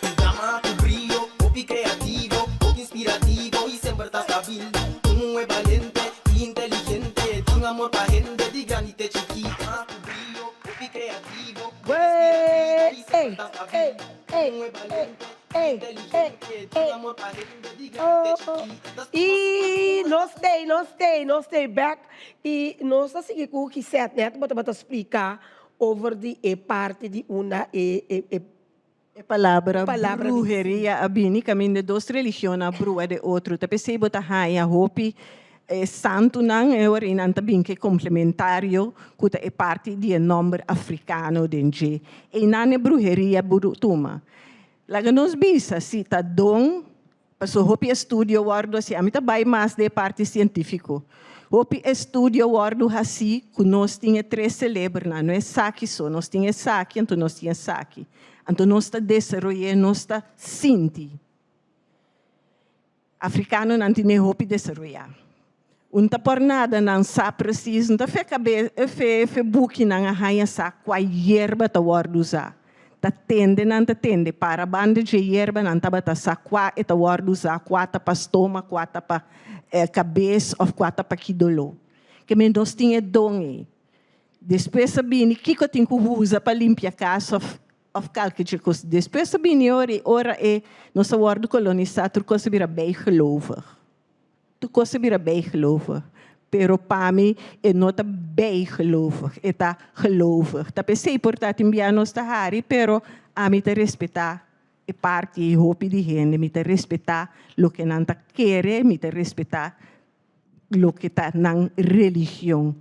Un dama cu brio, hopi creativo, hopi inspirativo y semper ta stabil. Un muhe balente y inteligente, tin amor pa hende di grandi te chiki. Dama cu brio, hopi creativo, hopi inspirativo y semper ta stabil. Un muhe balente y inteligente, tin amor pa hende di grandi te chiki. Ta stima Y nos stay, nos stay, nos stay back y nos ta sigui cu Gisette net bo tabata splica Over di e parti di unda e e e. E palabra Palabra di bruheria a bini kaminda dos religionnan a brua de otro. Ta p'esei bo ta haña hopi e santunan e ora ei nan ta bin ku e komplementario ku ta e parti di e nòmber afrikano den dje. Einan e bruheria buru tuma. Laga nos bisa si ta don Paso hopi estudio wòrdu hasi, ami ta bai mas den e parti sientífiko. Hopi estudio wòrdu hasi ku nos tin e tres selebernan, no esaki so, nos tin esaki anto nos tin esaki. Anto nos ta desaroy'é, nos ta sinti. Afrikanonan tine hopi desaroyá. Un ta por nada nan sa precies, un ta fe cabe fe fe bukinan a haña sa cua yerba ta wordo usa. Ta tende nan ta tende para banda dje yerba nan tabata sa cua e ta wordo usa, cua ta pa stoma, cua ta pa cabes of cua ta pa ki doló. Ke men nos tin e don ei. Despues a bini kiko tin cu usa pa limpia cas of of kalke dje kos. Despues a bini ora i ora e nos a wordo colonisa tur cos a bira bijgelovig. Tur kos a bira bijgelovig, pero pa mi e no ta bijgelovig, e ta gelovig. Ta p'esei por ta tin bia nos ta hari, pero ami ta respetá e parti ei hopi di hende, mi ta respetá loke nan ta kere, mi ta respetá loke ta nan religion.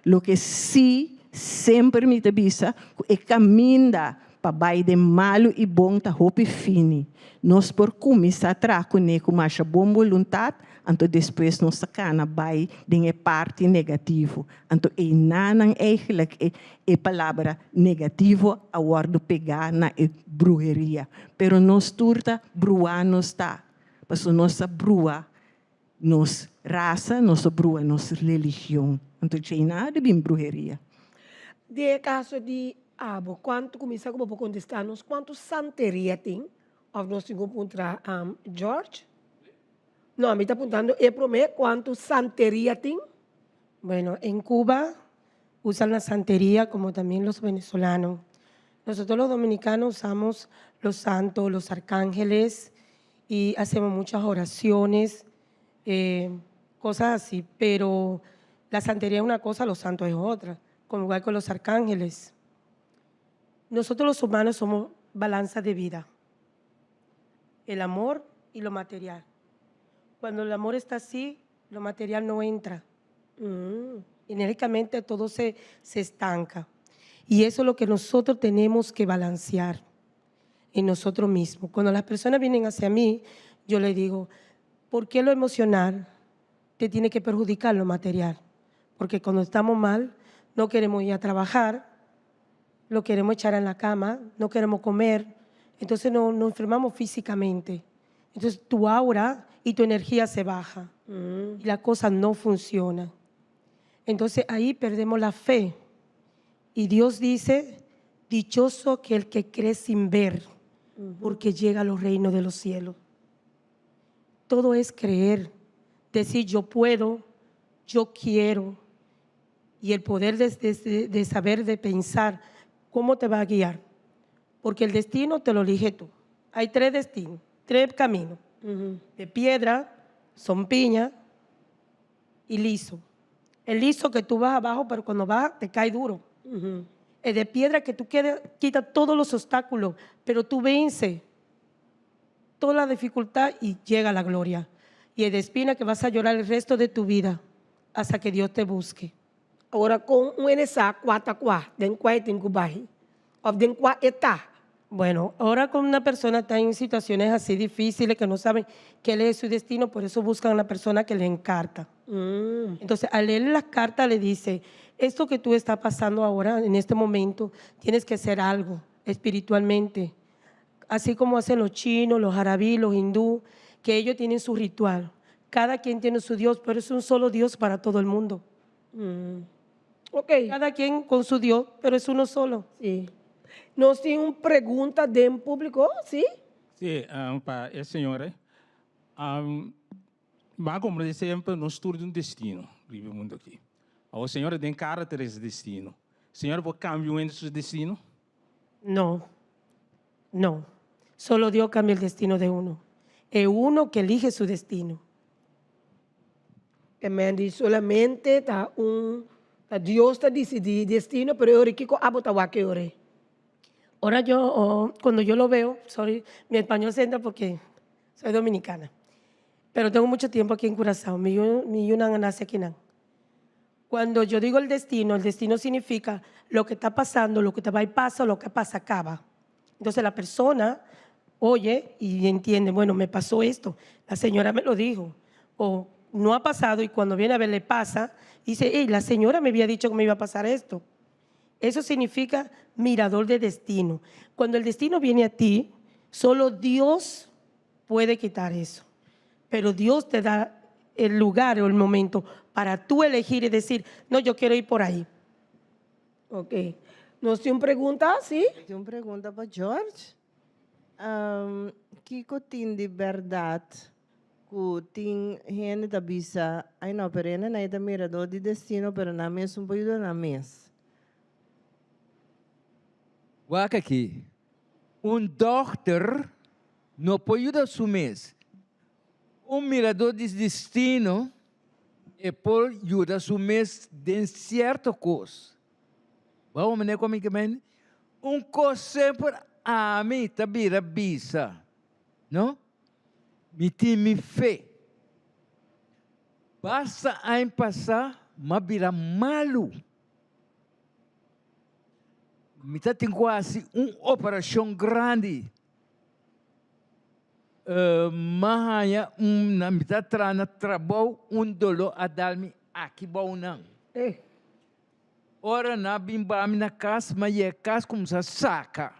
Loke sí semper mi ta bisa ku e kaminda pa bai den malu i bon ta hopi fini. Nos por kuminsá traha kuné ku masha bon boluntat, anto despues nos ta kana bai den e parti negativo. Anto einanan eigenlijk e e palabra negativo a wòrdu pegá na e bruheria. Pero nos tur ta bruá nos ta, pasobra nos ta brua Nos rasa, nos a brua nos religion. Anto djei nada bin bruheria. Den e kaso di abo, kuantu kuminsá ku bo por kontestá nos kuantu santeria tin? Òf nos tin ku puntra George? No, mi ta puntando e promé, kuantu santeria tin? Bueno, en Cuba usan la santeria como también los venezolanos. Nosotros los dominicanos usamos los santos, los arcángeles y hacemos muchas oraciones, eh, cosas así, pero la santería es una cosa, los santos es otra, como igual con los arcángeles. Nosotros los humanos somos balanza de vida, el amor y lo material. Cuando el amor está así, lo material no entra. Mm. Enérgicamente todo se, se estanca. Y eso es lo que nosotros tenemos que balancear en nosotros mismos. Cuando las personas vienen hacia mí, yo les digo, ¿por qué lo emocional te tiene que perjudicar lo material? Porque cuando estamos mal, no queremos ir a trabajar, lo queremos echar en la cama, no queremos comer, entonces no, nos enfermamos físicamente. Entonces tu aura y tu energía se baja y la cosa no funciona. Entonces ahí perdemos la fe. Y Dios dice, dichoso aquel que cree sin ver, porque llega a los reinos de los cielos. Todo es creer, decir yo puedo, yo quiero, y el poder de, de, de saber, de pensar cómo te va a guiar. Porque el destino te lo elige tú. Hay tres destinos, tres caminos. De piedra, sompiña y liso. El liso que tú vas abajo, pero cuando vas te cae duro. El de piedra que tú quieres, quita todos los obstáculos, pero tú vences toda la dificultad y llega a la gloria. Y el de espina que vas a llorar el resto de tu vida hasta que Dios te busque. Ora kon un hende sa kua ta kua, den kua e tin ku bai òf den kua e ta? Bueno, ora cu una persona ta en situaciones así difíciles que no saben qué es su destino, por eso buscan a la persona que leen carta. Entonces, al leer las cartas le dice, esto que tú estás pasando ahora, en este momento, tienes que hacer algo espiritualmente. Así como hacen los chinos, los árabes, los hindú, que ellos tienen su ritual. Cada quien tiene su Dios, pero es un solo Dios para todo el mundo. Ok. Cada quien con su Dios, pero es uno solo. Si. Nos tin un pregunta den publico, si? Si, pa e señora. M'a comprende semper nos tur tin un destino riba e mundo aki. Awor señora den cara ta resa destino. Señora por cambia un hende su destino? No, no. Solo Dios cambia el destino de uno. E uno que elige su destino. E men di solamente ta un ta Dios ta disidí destino, pero e ora kiko abo ta wak e ora? Ora yo, cuando yo lo veo, sorry, mi español se entra porque soy dominicana, pero tengo mucho tiempo aquí en Curazao, mi yu, mi yunan a nace akinan. Cuando yo digo el destino, el destino significa lo que está pasando, lo que te va y pasa, lo que pasa acaba. Entonces la persona oye y entiende, bueno, me pasó esto, la señora me lo dijo, o no ha pasado y cuando viene a ver le pasa, dice, hey, la señora me había dicho que me iba a pasar esto. Eso significa mirador de destino. Cuando el destino viene a ti, solo Dios puede quitar eso. Pero Dios te da el lugar o el momento para tú elegir y decir, no, yo quiero ir por ahí. Ok. Nos tin un pregunta, si? Tin un pregunta pa George. Um, kiko tin di bèrdat ku tin hende ta bisa, ai no, pero hende ta miradó di destino, pero nan mes no por yuda nan mes. Wak aki. Un dòkter no por yuda su mes. Un miradó di destino e por yuda su mes den sierto kos. Bo a manera ku mi ke mende? Un kos semper ami ta bira bisa, no? Mi tin mi fe. Basta aña pasá m'a bira malu. Mi ta tin ku hasi un operashon grandi. M'a haña un, na mi ta traha na trabou, un doló a dal mi aki bou nan. Ora nan a bin ba mi na kas, m'a yega kas kuminsá saka.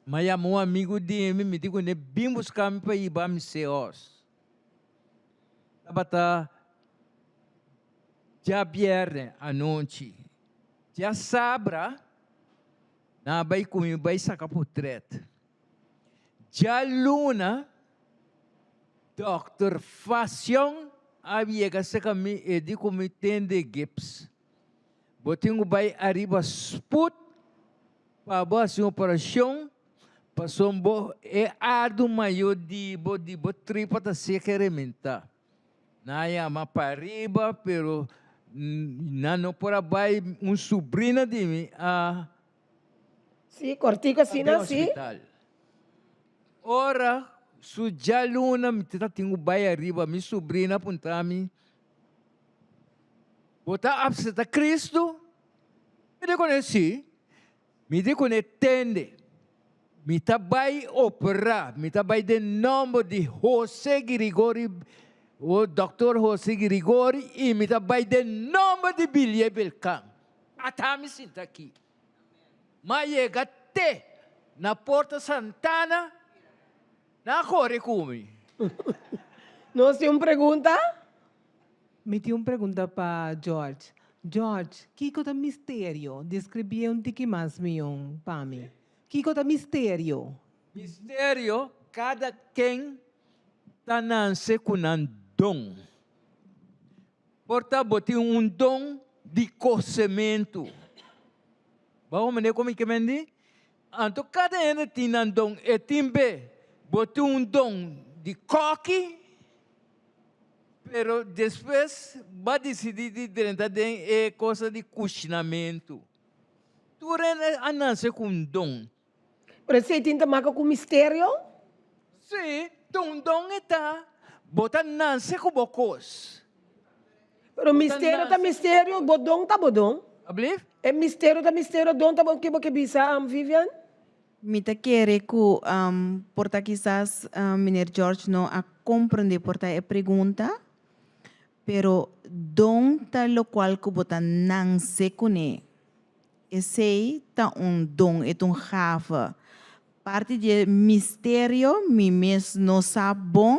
M'a yama un amigu di mi, mi di kuné bin buska mi pa hiba mi Seos. Tabata djabièrnè anochi. Djasabra nan a bai ku mi bai saka potrèt. Djaluna dòkter Facion a yega serka mi e di ku mi tende gips. Bo tin ku bai ariba sput pa bo hasi un operashon pasobra bo e ardu mayor di bo di bo tripa ta seka rementá. Nan a yama pariba pero nan no por a bai un subrina di mi a Sí, cortico asina, sí. Hospital. Ora su djaluna mi ta tin ku bai ariba mi subrina a puntra mi bo ta apsepta Cristo? Mi di kuné sí. Mi di kuné tende mi ta bai opera mi ta bai den nomber di Jose Girigori o Doctor Jose Girigori i mi ta bai den nomber di Bilie Belkan. Ata mi sinta aki. M'a yega te na Porta Santana, nan a kore ku mi. Nos tin un pregunta? Mi tin un pregunta pa George. George, kiko ta misterio? Describié un tiki mas mion pa mi. Kiko ta misterio? Misterio, kada ken ta nanse ku nan don. Por ta bo tin un don di kosementu. Bo a mende kon mi ke mendi? Anto kada hende tin nan don. E tin be bo tin un don di kòki, pero despues bo a disidí di drenta den e cosa di kushinamentu. Tur hende a nase ku un don. Pero esei tin ta maka ku misterio? Sí, ta un don e ta. Bo ta nase ku bo kos. Pero misterio ta misterio, bo don ta bo don. Ablief? E misterio ta misterio, don ta bo, ke bo ke bisa, Vivian? Mi ta kere ku por ta kisas meneer George no a komprende por ta e pregunta, pero don ta lokual ku bo ta nanse kuné. Esei ta un don, e ta un gave. Parti di e misterio mi mes no sa bon,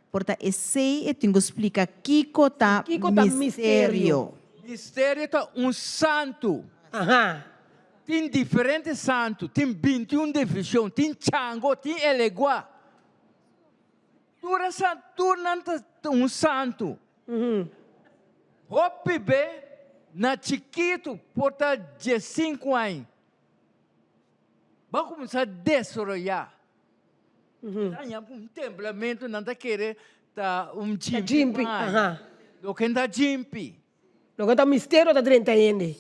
por ta esei e tin ku splika kiko ta misterio. Misterio ta un santu. Tin diferente santu, tin bintiun divishon, tin chango, tin elegua. Tur e san, tur nan ta un santu. Hopi be na chikitu por ta diesinku aña bo a kuminsá desaroyá. Ta haña un temblamentu, nan ta kere ta un djimpi. Loke ta djimpi. Loke ta misterio ta drenta hende.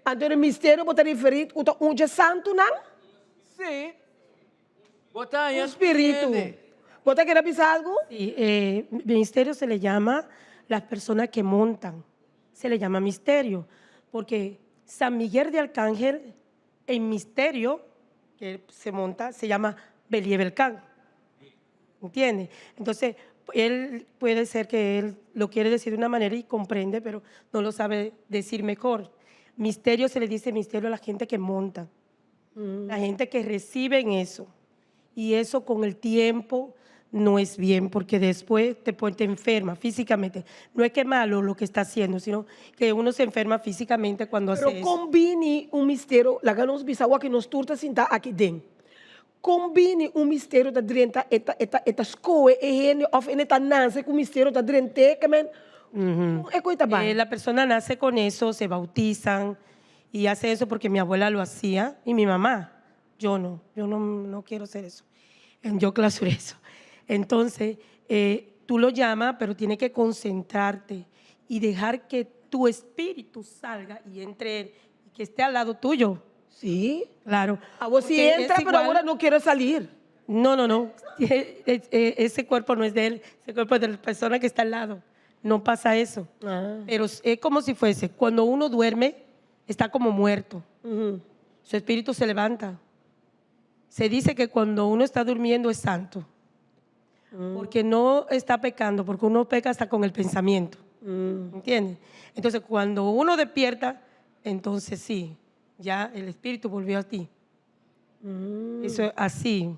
Anto e misterio bo ta referí ku ta un dje santunan? Sí. Bo ta haña Un spiritu. Bo ta kere bisa algu? Sí, e misterio se le llama las personas que montan. Se le llama misterio, porque San Miguel de Arcángel, en misterio que se monta, se llama Beliebelcán. Entiende? Entonces, él puede ser que él lo quiere decir de una manera y comprende, pero no lo sabe decir mejor. Misterio se le dice misterio a la gente que monta, la gente que recibe en eso. Y eso con el tiempo no es bien, porque después te, te enferma físicamente. No es que malo lo que está haciendo, sino que uno se enferma físicamente cuando Pero hace eso. kon bini un misterio, laga nos bisa awor ku nos tur ta sinta aki den. Kon bini un misterio ta drenta e ta e ta e ta skohe e hende òf e ta nase ku misterio ta drent'é ke men kon e koe ta bai? La persona nace con eso, se bautizan y hace eso porque mi abuela lo hacía y mi mamá. Yo no, yo no no quiero hacer eso. Yo clausuré eso. Entonces, tú lo llamas, pero tienes que concentrarte y dejar que tu espíritu salga y entre él y que esté al lado tuyo. Sí. Claro. Awor si Porque entra, es pero igual- awor no quiere salir. No, no, no. Ese cuerpo no es de él, ese cuerpo es de la persona que está al lado. No pasa eso. Pero es como si fuese, cuando uno duerme, está como muerto. Su espíritu se levanta. Se dice que cuando uno está durmiendo es santo. Porque no está pecando, porque uno peca hasta con el pensamiento. ¿Entiendes? Entonces, cuando uno despierta, entonces sí, ya el espíritu volvió a ti. Eso es así.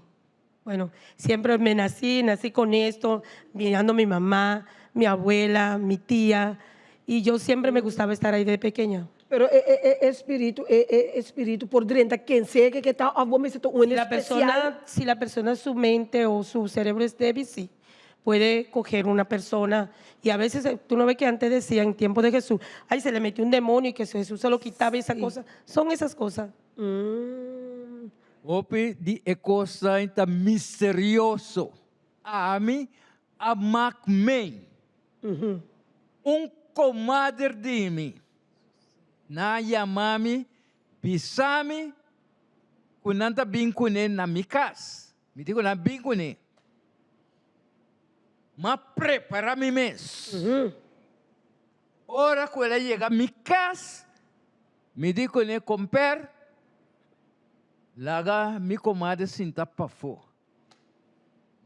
Bueno, siempre me nací, nací con esto, mirando a mi mamá, mi abuela, mi tía, y yo siempre me gustaba estar ahí de pequeña. Pero e e e e spiritu e e e spiritu por drenta ken sea ke ke ta òf bo mester ta un Si la espesial. persona, si la persona su mente o su cerebro es débil, sí, puede coger una persona. Y a veces, eh, tú no ves que antes decían, en tiempo de Jesús, ay, se le metió un demonio y que Jesús se lo quitaba y esa cosa. Son esas cosas. Hopi di e kosnan ta misterioso. Ami a mak mei. Un komader di mi nan a yama mi bisa mi ku nan ta bin kuné na mi kas. Mi di ku nan bin kuné. M'a prepara mi mes. Ora ku el a yega mi kas, mi di kuné, Komper, laga mi komader sinta pafó.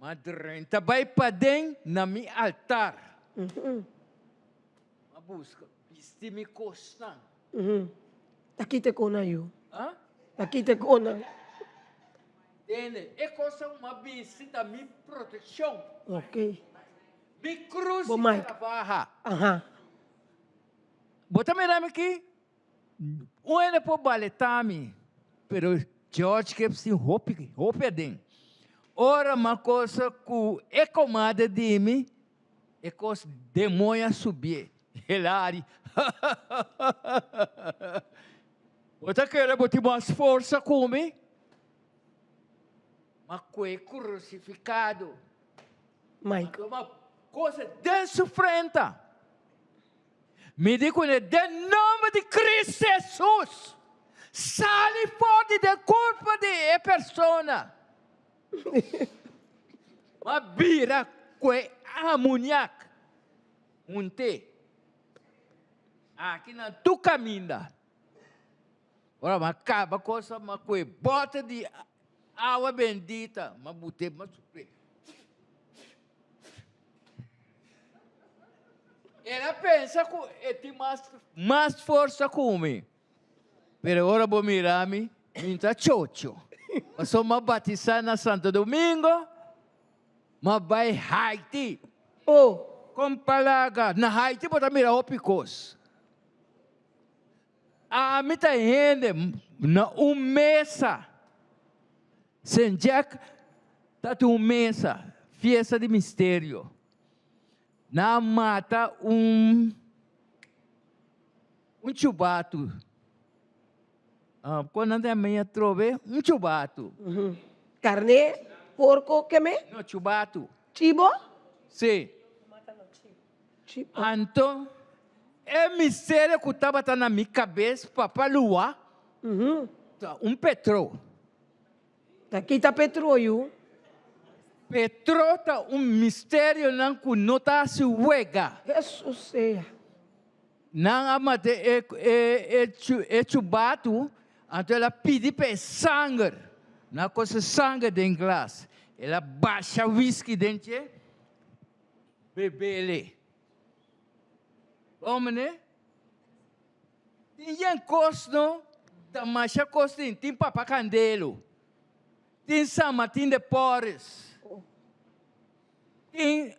M'a drenta bai paden na mi altar. M'a buska bisti mi kosnan. Ta kita e konan yu. Ha? Ta kita e konan. Tende, e kosnan ku m'a bisti ta mi protekshon. Ok. Mi krus Bo i mic. navaha. Aha. Bo ta mira mi aki? Un hende por baleta mi, pero George Gibbs tin hopi, hopi aden. Ora m'a cosa cu e comadre di mi, e cos demoño a subié. El a hari, Bo ta kere bo tin mas forsa cu mi? Ma cu e crucificado. Mike. Tuma cosa den su frenta. Mi di kuné, den nomber di Cristo Jesus, sali for di den kurpo di e persona. Ma bira ku e amoniak hunt'é aki na tur kaminda. Ora m'a kaba kosa, m'a kue bòter di. Awa bendita, m'a but'é, m'a supr'é. El a pensa ku e tin mas mas forsa ku mi. Pero ora bo mira mi, mi ta chocho. Pasobra m'a batisá na Santo Domingo, m'a bai Haiti. Oh! Kon palaga, na Haiti bo ta mira hopi kos. Ami ta hende na un mesa. Saint Jack ta tin un mesa, fiesta di misterio. Nan a mata un un chubatu. Kon nan ta yama e atrobe? Un chubatu. Karné, porko, keme? No, chubatu. Chibo? Si. Anto e misterio ku tabata na mi kabes, Papa Lua, ta un petro. Ta kita petro yu? Petro ta un misterionan ku no ta hasi wega. Hesus sea. Nan a mata e e chubatu, anto el a pidi pa e sanger. Nan a kose sanger den glas. El a basha whisky den dje. Bebele. Bon meneer. Tin yen kos no, ta masha kos tin. Tin Papa Candelo. Tin San Martin de Porres. Tin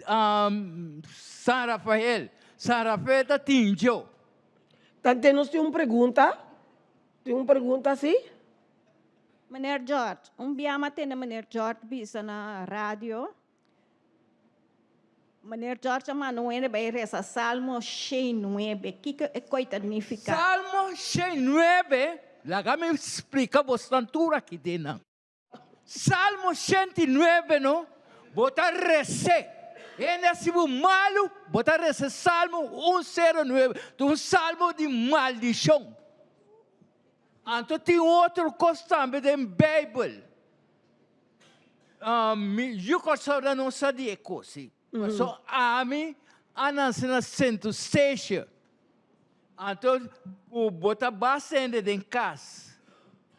San Rafael. San Rafael ta Tinjo. Tante nos tin un pregunta. Tin un pregunta si? Meneer George, un bia m'a tende meneer George bisa na radio Meneer George a manda un hende bai resa Salmo 109. Kiko e koi ta nifiká? Salmo 109, laga mi splika bosnan tur aki den nan. Salmo 109 no, bo ta res'é. Hende a hasi bo malu, bo ta resa Salmo 109. Ta un salmo di maldishon. Anto tin otro kos tambe den Beibel. Mi yu Kòrsou nan no sa di e kos ei. Pasobra ami a nase na Sint Eustatius. Anto ku bo ta basta hende den kas,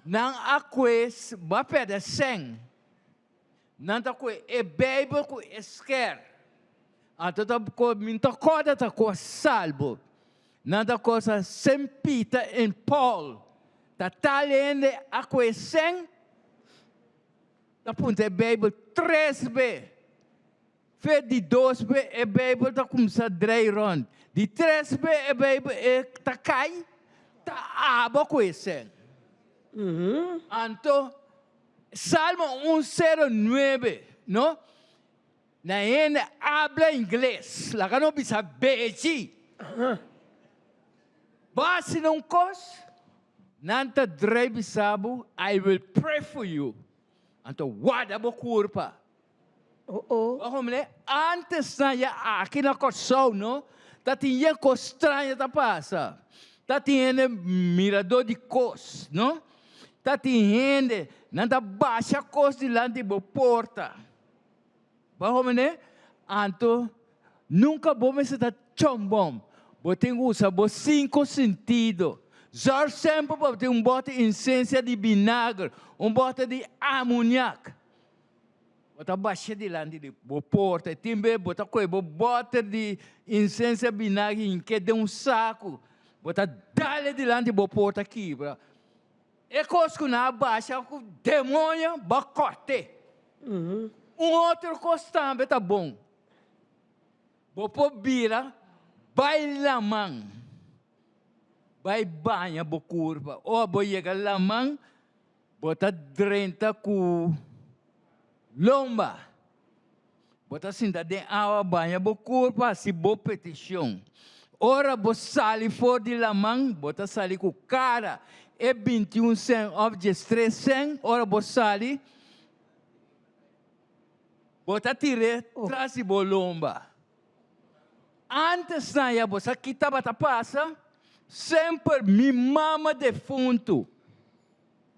nan a kue bo a pèrdè sèn. Nan ta kue e Beibel ku e skèr. Anto ta mi ta kòrda ta kos salbo. Nan ta kosa Sint Peter en Paul. Ta tal hende a kue sèn. Ta punta e Beibel tres be. Fe di dos be e Beibel ta kumsa drei rond. Di tres be e Beibel e ta kai, ta abo ku e sèn. Anto Salmo un sero nuebe, no? Na hende abla ingles, laga no bisa bechi. Bo hasi un kos, Nan ta drei bisa bo, I will pray for you. Anto warda bo kurpa. Oh oh. Bo hombre, antes nan ya aki na Kòrsou no, ta tin yen kos straño ta pasa. Ta tin hende miradó di kos, no. Ta tin hende, nan ta basha kos dilanti bo porta. Bo hombre, anto nunka bo mester ta chombom. Bo tin ku usa bo sinku sintido. Zòrg semper pa bo tin un bòte insensia di binager, un bòte di amoniak. Bo ta basha dilanti di bo porta i tin bes bo ta kohe bo bòter di insensia binager i hink'é den un saku. Bo ta dal e dilanti bo porta kibra. E kos ku nan a basha ku demoño bo a kòrt'é. Un otro kos tambe ta bon. Bo por bira bai laman, bai baña bo kurpa. Ora bo yega laman, bo ta drenta ku lomba. Bo ta sinta den awa baña bo kurpa, hasi bo petishon. Ora bo sali for di laman, bo ta sali ku kara e 21 sèn òf 13 sèn. Ora bo sali, Bo ta tir'é tras di bo lomba. Ántes nan ya bo sa ki tabata pasa, semper mi mama defuntu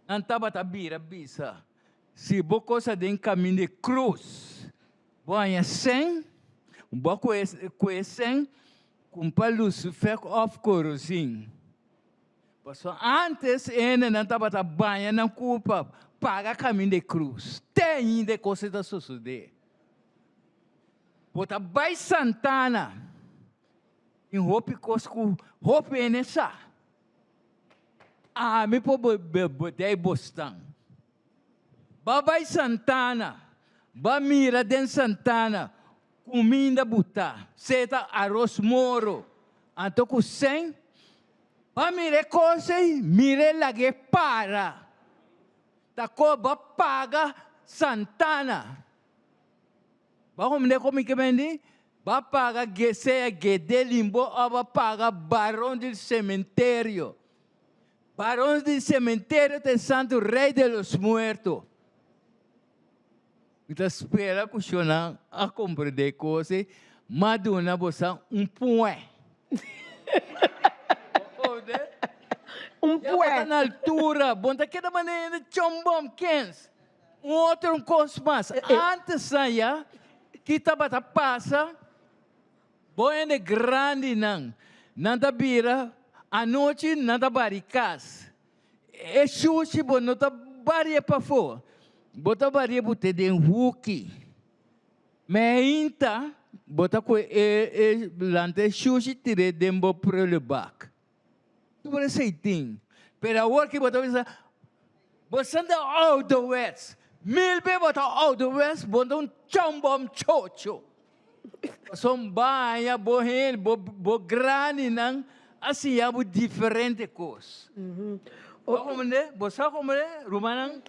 nan tabata bira bisa, si bo kosa den kaminda di krus, bo haña sèn, bo kue sèn, kumpra lusifèk òf korosin. Pasobra ántes e hendenan tabata baña nan kurpa. paga kaminda e krus. Te ainda e kos ei ta sosodé. Bo ta bai Santana, tin hopi kos ku hopi hende sa. Ami por bot'ei bosnan. Ba bai Santana, ba mira den Santana kuminda butá, sea ta aros moro, anto ku sèn, ba mira e kos ei, mira e lag'é para. Ta ko ba paga Santana. Ba komende ku mi ke bendi? Ba paga sea Gede Limbo òf ba paga Baron del Cementerio. Baron del Cementerio ta e santu rey de los muertos. Mi ta spera ku shonnan a komprendé e kos ei, m'a duna bosan un puè. Un Ya bo puè. ta na altura, bo no ta keda manera hende chòmbòm kens. Un otro un kos mas, antes aya ki tabata pasa, bo hende grandinan, nan ta bira anochi nan ta bari kas. E shushi bo no ta bari'é pafó, bo ta bari'é bot'é den huki. Meinta bo ta kohe e e lanta e shushi tir'é den bo prulebak. Tur esei tin. Pero awor ki bo ta bisa, bo san ta ouderwets. Mil be bo ta ouderwets, bo ta un chòmbòm chocho. Pasobra baña bo hende, bo bo grandinan a siña bo diferente kos. Bo komprendé? Bo sa komprendé, rumannan?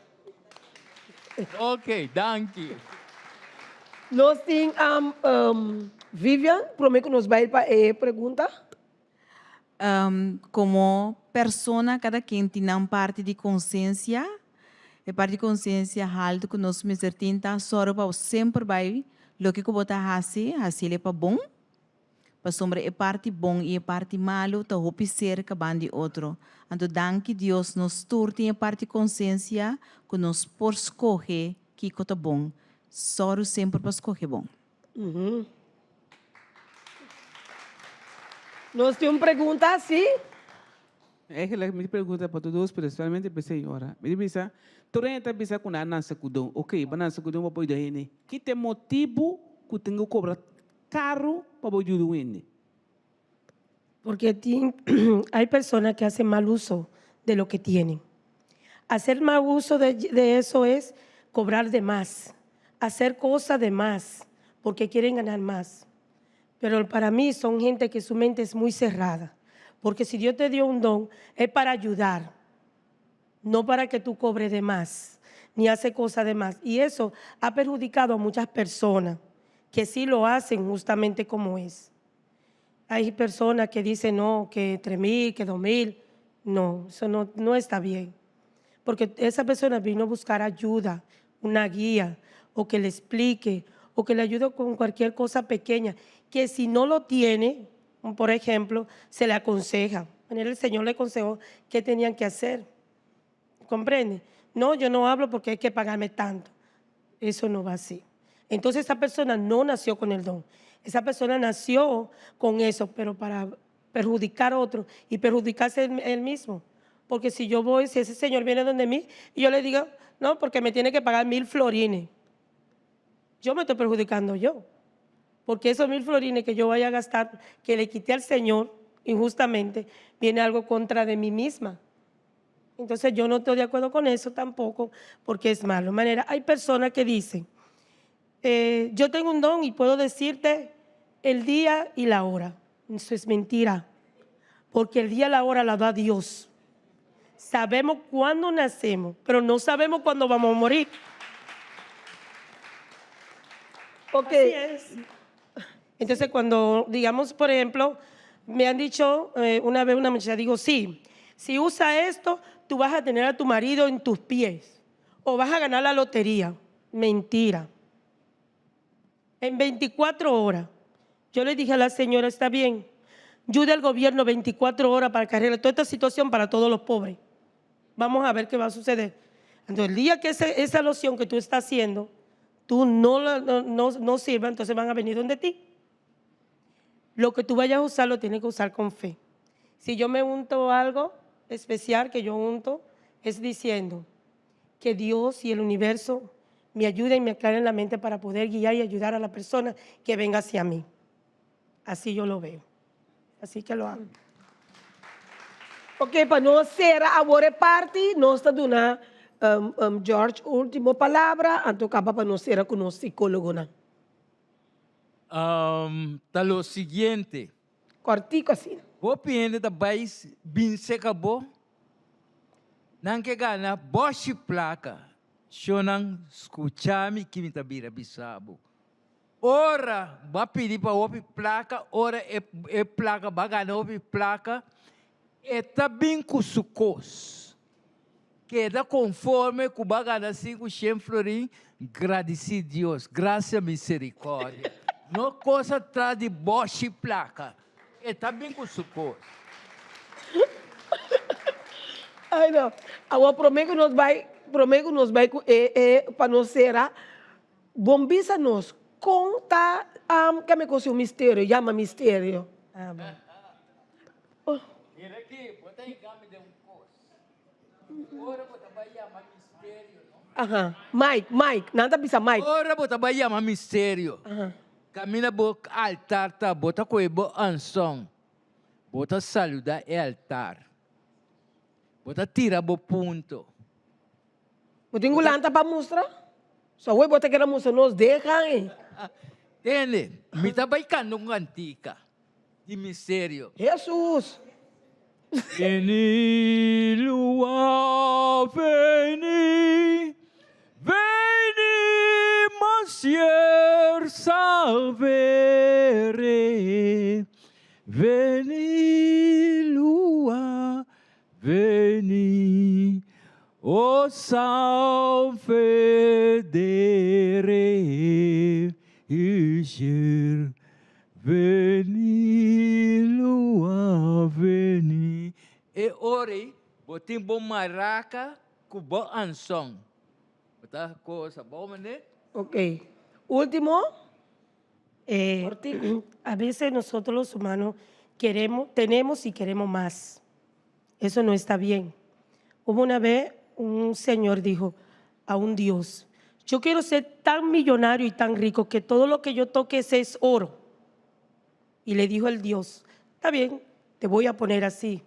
Ok, danki. Nos tin Vivian, promé ku nos bai pa e pregunta. Komo persona kada ken tin nan parti di konsiensia, e parti di konsiensia haltu ku nos mester tin ta sòru pa bo semper bai loke ku bo ta hasi, hasiel e pa bon, pasobra e parti bon i e parti malu ta hopi serka ban di otro. Anto danki Dios nos tur tin e parti konsiensia ku nos por skohe kiko ta bon. Sòru semper pa skohe bon. Nos tin un pregunta, sí? Eigenlijk mi pregunta pa tur dos, pero especialmente pa e señora. Mi ta bisa, tur hende ta bisa ku nan a nanse ku don. Ok, bo a nanse ku don pa bo yuda hende. Ki ta e motibu ku tin ku kobra karu pa bo yuda un hende? Porque tin, hay personas que hacen mal uso de lo que tienen. Hacer mal uso de, de eso es cobrar de más, hacer cosas de más, porque quieren ganar más. Pero para mí son gente que su mente es muy cerrada. Porque si Dios te dio un don, es para ayudar, no para que tú cobres de más, ni hace cosas de más. Y eso ha perjudicado a muchas personas que sí lo hacen justamente como es. Hay personas que dicen, no, que 3000, que 2000. No, eso no, no está bien. Porque esa persona vino a buscar ayuda, una guía, o que le explique, o que le ayude con cualquier cosa pequeña, que si no lo tiene, por ejemplo, se le aconseja. El Señor le aconsejó qué tenían que hacer. ¿Comprende? No, yo no hablo porque hay que pagarme tanto. Eso no va así. Entonces esa persona no nació con el don. Esa persona nació con eso, pero para perjudicar a otro y perjudicarse él, mismo. Porque si yo voy, si ese señor viene donde mí y yo le digo, no, porque me tiene que pagar mil florines. Yo me estoy perjudicando yo. Porque esos mil florines que yo vaya a gastar, que le quité al Señor injustamente, viene algo contra de mí misma. Entonces yo no estoy de acuerdo con eso tampoco, porque es malo. De manera, hay personas que dicen, eh, yo tengo un don y puedo decirte el día y la hora. Eso es mentira, porque el día y la hora la da Dios. Sabemos cuándo nacemos, pero no sabemos cuándo vamos a morir. Ok. Así es. Entonces, cuando, digamos, por ejemplo, me han dicho eh, una vez una muchacha, digo, sí, si usa esto, tú vas a tener a tu marido en tus pies o vas a ganar la lotería. Mentira. En 24 horas. Yo le dije a la señora, está bien, ayude al gobierno 24 horas para que arregle toda esta situación para todos los pobres. Vamos a ver qué va a suceder. Entonces, el día que ese, esa loción que tú estás haciendo, tú no, la, no, no, no sirva, entonces van a venir donde ti. Lo que tú vayas a usar lo tienes que usar con fe. Si yo me unto algo especial que yo unto, es diciendo, Que Dios y el universo me ayuden y me aclaren la mente para poder guiar y ayudar a la persona que venga hacia mí. Así yo lo veo. Así que lo hago. Ok, pa nos sera awor e parti, nos ta duna um, um, George último palabra, anto kaba pa nos sera ku nos psikólogonan. Um, ta lo siguiente. Kòrtiku asina. Hopi hende ta bai bin seka bo, nan ke gana bòshi plaka. Shonnan, skucha mi ki mi ta bira bisa bo. Ora bo a pidi pa hopi plaka, ora e e plaka bo a gana hopi plaka, e ta bin ku su kos. Keda konforme ku bo a gana sinku shen florin, gradisí Dios, grasia miserikòrdia. No kos atras di bòshi plaka, e ta bin ku su kos. Ai no. Awor promé ku nos bai, promé ku nos bai ku e e pa nos sera, Bon bisa nos kon ta keme kosi un misterio yama misterio. Ah bon. Oh. Mira aki, bo ta hinka mi den un kos. Ora bo ta bai yama misterio, no? Aha. Mike, Mike, nan ta bisa Mike. Ora bo ta bai yama misterio, kaminda bo altar ta, bo ta kohe bo anson, bo ta saluda e altar, bo ta tira bo punto. Bo tin ku lanta pa mustra? So awor bo ta kere mustra nos dejan ei. Tende, mi ta bai kanta un kantika di misterio. Hesus! Veni lua, veni, veni Monsieur Salvere, veni lua, Veni, o salve dere Isher, Veni, lua, veni. E ora ei bo tin bo maraca cu bo anson. Bo ta cosa bo mane? Ok. Ultimo. Eh, a veces nosotros los humanos queremos, tenemos y queremos más. Eso no está bien. Hubo una vez un señor dijo a un Dios, yo quiero ser tan millonario y tan rico que todo lo que yo toque es oro. Y le dijo el Dios, está bien, te voy a poner así.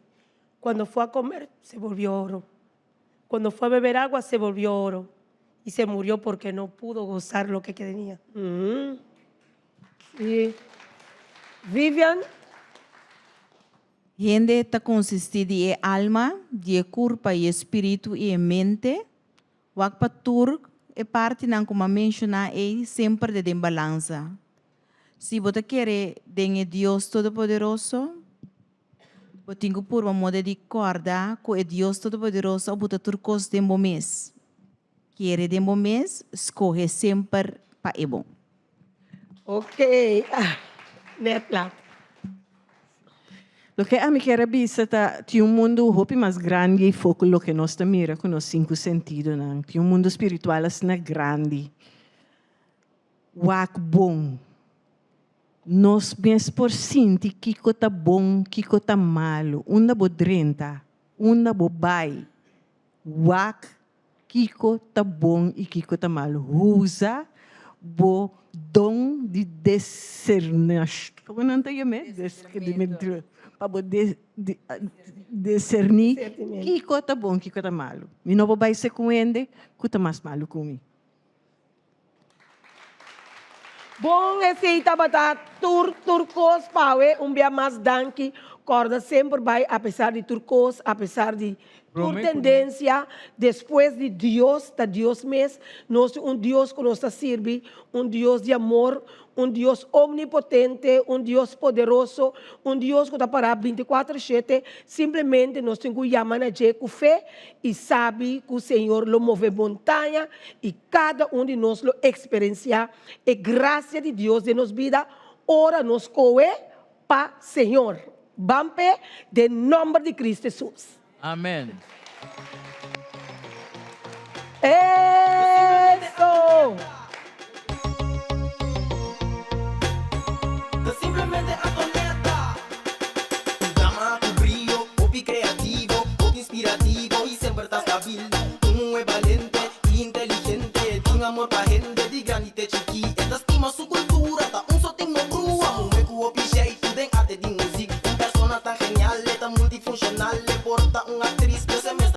Cuando fue a comer, se volvió oro. Cuando fue a beber agua, se volvió oro. Y se murió porque no pudo gozar lo que tenía. Mm. Sí. Vivian? Hende ta konsistí di e alma, di e kurpa i e spiritu i e mente. Wak pa tur e partinan ku m'a menshoná ei semper ta den balansa. Si bo ta kere den e Dios Todopoderoso, bo tin ku purba moda di kòrda ku e Dios Todopoderoso a buta tur kos den bo mes. Kere den bo mes, skohe semper pa e bon. Ok, net la. Loke ami kier a bisa ta, tin un mundu hopi mas grandi ei-fo ku loke nos ta mira ku nos sinku sentidonan. Tin un mundu spiritual asina grandi. Wak bon. Nos mes por sinti kiko ta bon, kiko ta malu. Unda bo drenta, unda bo bai, wak Kiko ta bon i kiko ta mal. Usa bo don di desernash, komo nan ta yam'é? Discernimiento. Pa bo deserní kiko ta bon, kiko ta malu. Mi no por bai ser ku hende ku ta mas malu ku mi. Bon esei tabata tur tur kos pawe un bia mas danki kòrda semper bai apesar di tur kos apesar di tur tendensia despues di Dios ta Dios mes nos tin un Dios ku nos ta sirbi un Dios di amor un Dios omnipotente un Dios poderoso un Dios ku ta pará bintikuater shete simplemente nos tin ku yama na dje ku fe i sabi ku Señor lo move montaña i Kada un di nos lo eksperensiá e grasia di Dios den nos bida ora nos kohe pa Señor. Ban p'e den nòmber di Cristo Hesus. Amen. Ey!